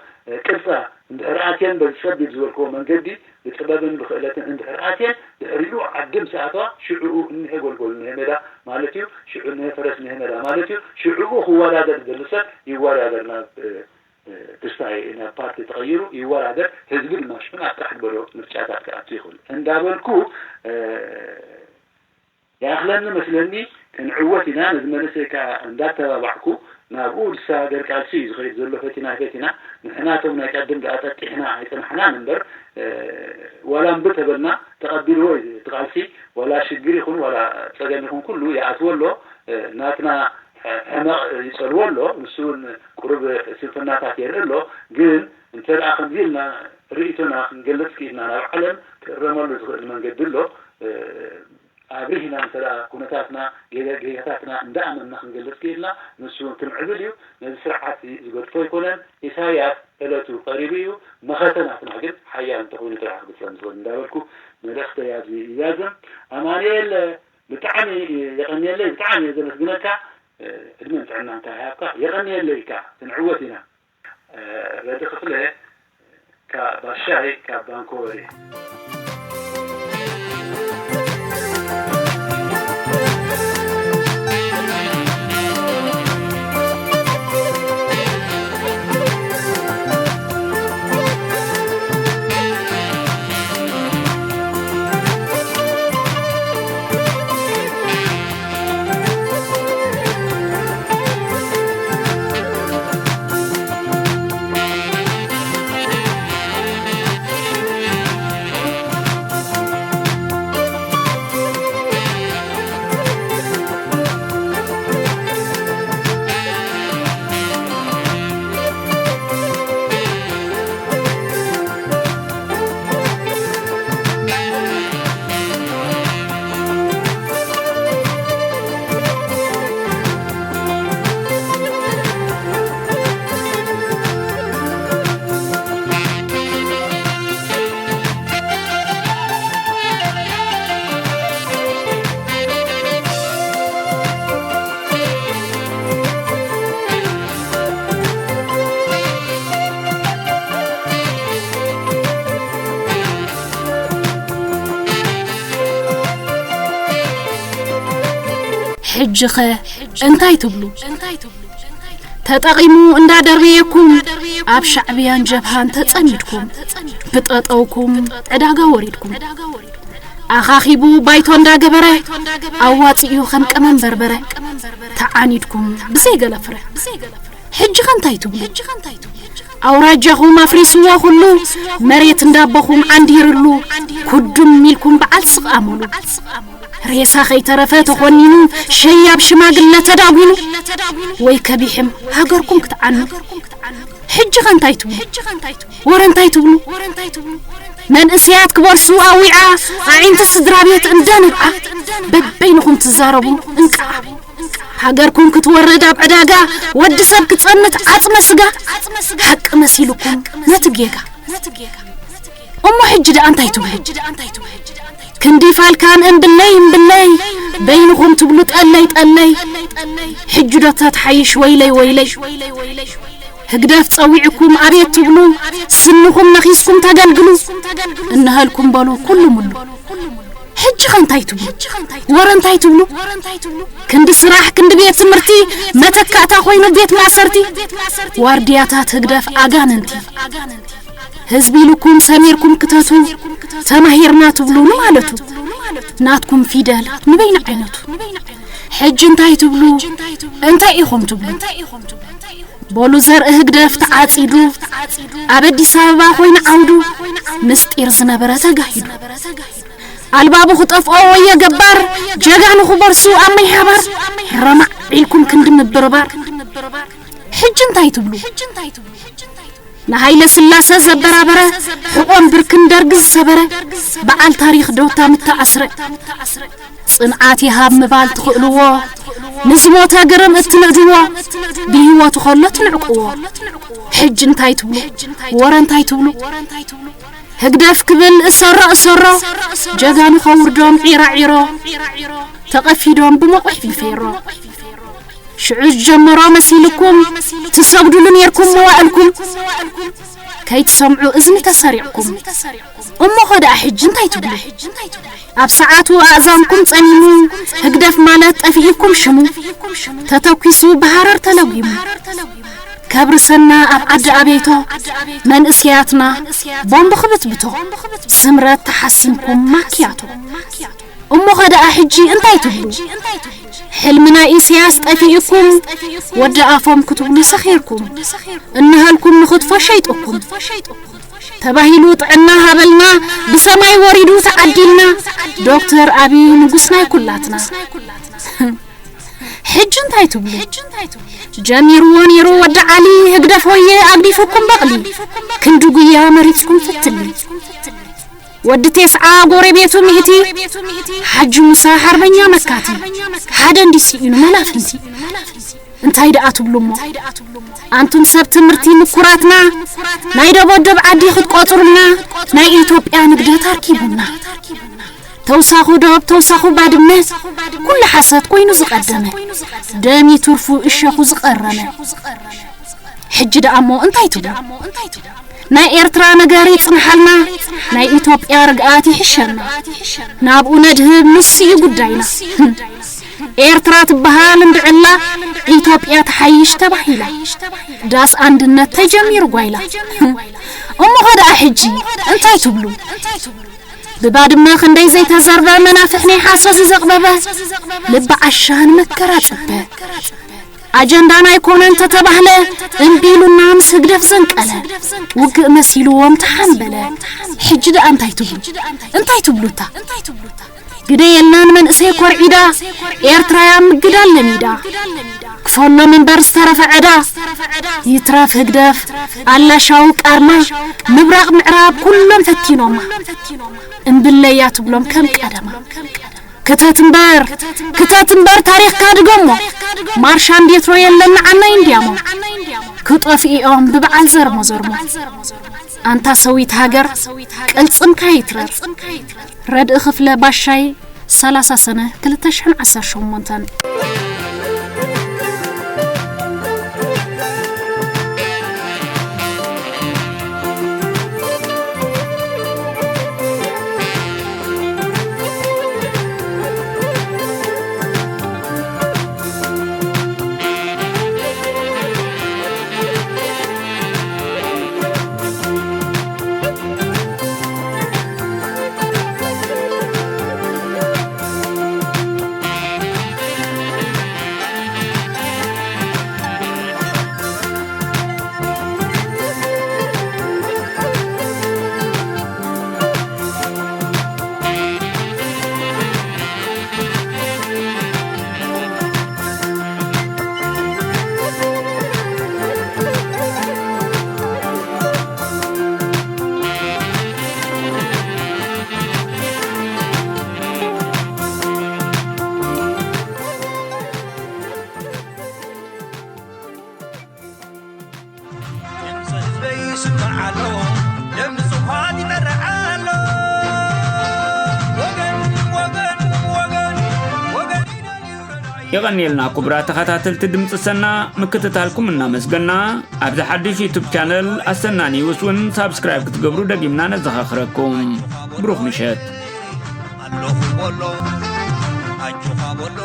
ቅርፃ እንድሕር ኣትየን በዚ ፀቢብ ዝበልክዎ መንገዲ ብጥበብን ብክእለትን እንድሕር ኣትየን ድሕሪኡ ዓዲ ምስ ኣተዋ ሽዕኡ እኒሀ ጎልጎል እኒሀ ሜዳ ማለት እዩ። ሽዑ እኒሀ ፈረስ እኒሀ ሜዳ ማለት እዩ። ሽዕኡ ክወዳደር ዝደሊ ሰብ ይወዳደር ናብ ክስታይ ናብ ፓርቲ ተቐይሩ ይወዳደር፣ ህዝቢ ድማ ሽዑ ናብ ቃሕ ዝበሎ ምርጫታት ክኣቱ ይኽእል እንዳበልኩ ይኣኽለኒ መስለኒ ክንዕወት ኢና። ነዚ መንእሰይ ከዓ እንዳተባባዕኩ ናብኡ ዝሰጋገር ቃልሲ እዩ ዝኸይድ ዘሎ። ፈቲና ፈቲና ንሕና እቶም ናይ ቀድም ደኣ ጠጢሕና ኣይፀናሕናን እምበር ዋላ እምቢ ተበልና ተቐቢልዎ እዩ እቲ ቃልሲ። ዋላ ሽግር ይኹን ዋላ ፀገም ይኹን ኩሉ ይኣትዎ ኣሎ። ናትና ሕመቕ ይጸልዎ ኣሎ፣ ንሱ እውን ቁሩብ ስንፍናታት የርኢ ኣሎ። ግን እንተ ደኣ ከምዚ ኢልና ርእይቶና ክንገልጽ ክኢልና ናብ ዓለም ክእረመሉ ዝኽእል መንገዲ ኣሎ። ኣብሪህና እንተ ደኣ ኩነታትና ጌጋታትና እንዳኣመንና ክንገልጽ ክኢልና ንሱ እውን ክምዕብል እዩ። ነዚ ስርዓት ዝገድፎ ኣይኮነን። ኢሳያስ ዕለቱ ቀሪቡ እዩ። መኸተ ናትና ግን ሓያል እንተኾይኑ ጥራሕ ክፍጸም ዝኽእል እንዳበልኩ መልእኽተይ ኣብዚ ይዛዝም። ኣማኑኤል ብጣዕሚ የቐንየለይ፣ ብጣዕሚ እየ ዘመስግነካ። ዕድመን ጥዕናን ከኣ ይሃብካ። የቐንየለይ ከኣ፣ ክንዕወት ኢና። ረዲ ክፍለ ካብ ባሻይ ካብ ባንኮበር እየ። ሕጂኸ እንታይ ትብሉ? ተጠቒሙ እንዳደርበየኩም ኣብ ሻዕብያን ጀብሃን ተጸሚድኩም፣ ብጠጠውኩም ዕዳጋ ወሪድኩም። ኣኻኺቡ ባይቶ እንዳገበረ ኣዋጺኡ ከም ቀመም በርበረ ተዓኒድኩም ብዘይ ገለ ፍረ። ሕጂኸ እንታይ ትብሉ? ኣውራጃኹም ኣፍሪስዎ ኩሉ መሬት እንዳቦኹም ዓንዲርሉ ኩዱም ኢልኩም በዓል ስቕ ኣመሉ። ሬሳ ከይተረፈ ተኾኒኑ ሸያብ ሽማግለ ተዳጒኑ ወይ ከቢሕም ሃገርኩም ክትዓኑ። ሕጂኸ እንታይ ትብሉ? ወረ እንታይ ትብሉ? መንእሰያት ክበርሱ ኣዊዓ፣ ኣዒንቲ ስድራ ቤት እንዳ ነብዓ፣ በበይንኹም ትዛረቡ እንቃዓ። ሃገርኩም ክትወርድ ኣብ ዕዳጋ፣ ወዲ ሰብ ክጸንት ዓጽመ ስጋ፣ ሓቂ መሲሉኩም ነቲ ጌጋ። እሞ ሕጂ ደኣ እንታይ ትብሉ? ክንዲ ፋልካን እምብለይ እምብለይ፣ በይንኹም ትብሉ ጠለይ ጠለይ። ሕጂ ዶ ተትሓይሽ ወይለይ ወይለይ። ህግደፍ ጸዊዕኩም ኣቤት ትብሉ፣ ስንኹም ነኺስኩም ተገልግሉ። እንሀልኩም በሉ ኩሉ ምሉ። ሕጂ ኸ እንታይ ትብሉ? ወረ እንታይ ትብሉ? ክንዲ ስራሕ፣ ክንዲ ቤት ትምህርቲ፣ መተካእታ ኮይኑ ቤት ማእሰርቲ። ዋርድያታት ህግደፍ ኣጋንንቲ። ህዝቢ ኢሉኩም ሰሚርኩም ክተቱ፣ ተማሂርና ትብሉ ንማለቱ። ናትኩም ፊደል ንበይኑ ዓይነቱ። ሕጂ እንታይ ትብሉ? እንታይ ኢኹም ትብሉ? በሉ ዘርኢ ህግደፍ ተዓጺዱ፣ ኣብ ኣዲስ ኣበባ ኮይኑ ዓውዱ፣ ምስጢር ዝነበረ ተጋሂዱ። ኣልባቡ ክጠፍኦ ወየ ገባር፣ ጀጋኑ ክበርሱ ኣብ ማይ ሓባር፣ ረማዕ ኢልኩም ክንዲ ምብርባር። ሕጂ እንታይ ትብሉ? ንሃይለ ስላሰ ዘበራበረ፣ ሕቖን ብርክን ደርጊ ዝሰበረ፣ በዓል ታሪኽ ዶታ ምተኣስረ። ጽንዓት ይሃብ ምባል ትኽእልዎ፣ ንዝሞተ ግርም እትንእድዎ፣ ብህይወቱ ከሎ ትንዕቅዎ። ሕጂ እንታይ ትብሉ? ወረ እንታይ ትብሉ? ህግደፍ ክብል እሰሮ እሰሮ፣ ጀጋኑ ከውርዶም ዒራ ዒሮ፣ ተቐፊዶም ብመቑሕ ቢፌሮ። ሽዑ ዝጀመሮ መሲልኩም፣ ትሰግዱሉ ኔርኩም መዋእልኩም። ከይትሰምዑ እዝኒ ተሰሪቕኩም። እሞ ኸ ደኣ ሕጂ እንታይ ትብሉ? ኣብ ሰዓቱ ኣእዛንኩም ጸሚሙ፣ ህግደፍ ማለት ጠፊኢኩም ሽሙ። ተተኲሱ ብሃረር ተለጒሙ። ከብርሰና ኣብ ዓዲ ኣበይቶ፣ መንእሰያትና ቦምብ ክብትብቶ። ስምረት ተሓሲምኩም ማክያቶ። እሞ ኸ ደኣ ሕጂ እንታይ ትብሉ? ሕልሚ ናይ ኢሳያስ ጠፊኡኩም፣ ወዲ ኣፎም ክትብሉ ሰኺርኩም። እንሃልኩም ንኽትፎ ሸይጥኩም። ተባሂሉ ጥዕና ሃበልና፣ ብሰማይ ወሪዱ ተዓዲልና። ዶክተር ኣብይ ንጉስ ናይ ኩላትና። ሕጂ እንታይ ትብሉ? ጀሚርዎ ነይሩ ወዲ ዓሊ፣ ህግደፍ ሆየ ኣግዲፉኩም በቕሊ። ክንዲ ጉያ መሪጽኩም ፍትሊ። ወዲ ቴስዓ ጎረቤቱ ሚእቲ፣ ሓጂ ሙሳ ሓርበኛ መካቲ፣ ሓደ እንዲ ስኢኑ መላፍንቲ። እንታይ ደኣ ትብሉ እሞ? ኣንቱም ሰብ ትምህርቲ ምኩራትና፣ ናይ ደቦዶብ ዓዲ ክትቆጽሩልና፣ ናይ ኢትዮጵያ ንግደት ኣርኪቡና። ተውሳኹ ዶብ፣ ተውሳኹ ባድመ፣ ኩሉ ሓሰት ኮይኑ ዝቐደመ፣ ደም ይትርፉ እሸኹ ዝቐረመ። ሕጂ ደኣ እሞ እንታይ ትብሉ? ናይ ኤርትራ ነገር ይጽንሓልና፣ ናይ ኢትዮጵያ ርግኣት ይሕሸና። ናብኡ ነድህብ፣ ንሱ እዩ ጉዳይና። ኤርትራ ትበሃል እንድዕላ፣ ኢትዮጵያ ትሓይሽ ተባሂላ። ዳስ ኣንድነት ተጀሚሩ ጓይላ። እሞ ኸ ደኣ ሕጂ እንታይ ትብሉ? ብባድመ ክንደይ ዘይተዘርበ፣ መናፍሕ ናይ ሓሶት ዝዘቕበበ፣ ልቢ ዓሻ ንመከራ ጽበ። ኣጀንዳና ኣይኮነን ተተባህለ፣ እምቢ ኢሉና ምስ ህግደፍ ዘንቀለ። ውግእ መሲልዎም ተሓምበለ። ሕጂ ደኣ እንታይ ትብሉ? እንታይ ትብሉታ? ግደ የለን መንእሰይ ኮርዒዳ፣ ኤርትራያ ምግዳል ለሚዳ። ክፈሎም እምበር ዝተረፈ ዕዳ፣ ይትረፍ ህግደፍ ኣላሻዊ ቃርማ። ምብራቕ ምዕራብ ኩሎም ፈቲኖማ፣ እምብለያ ትብሎም ከም ቀደማ። ክተት እምበር፣ ክተት እምበር ታሪኽካ ድገሞ። ማርሻ እንዴትሮ የለን ንዓናይ እንዲያሞ። ክጠፍኡ እዮም ብበዓል ዘርሞ ዘርሞ። ኣንታ ሰዊት ሃገር፣ ቅልጽምካ ይትረር። ረድኢ ክፍለ ባሻይ፣ ሰላሳ ሰነ፣ ክልተ ሽሕን ዓሰርተ ሸሞንተን። ስማዕ ኣሎ፣ ደም ንጹሃት ይመርሕ ኣሎ። ወገን፣ ወገን፣ ወገን፣ ወገን ይደልዩ ረዳኢ። የቐንየልና ክቡራት ተኸታተልቲ ድምፂ ሰና፣ ምክትታልኩም እናመስገና፣ ኣብዚ ሓድሽ ዩቱብ ቻነል ኣሰና ኒውስ እውን ሳብስክራይብ ክትገብሩ ደጊምና ነዘኻኽረኩም። ብሩኽ ምሸት። ኣለኹ በሎ፣ ኣጆኻ በሎ፣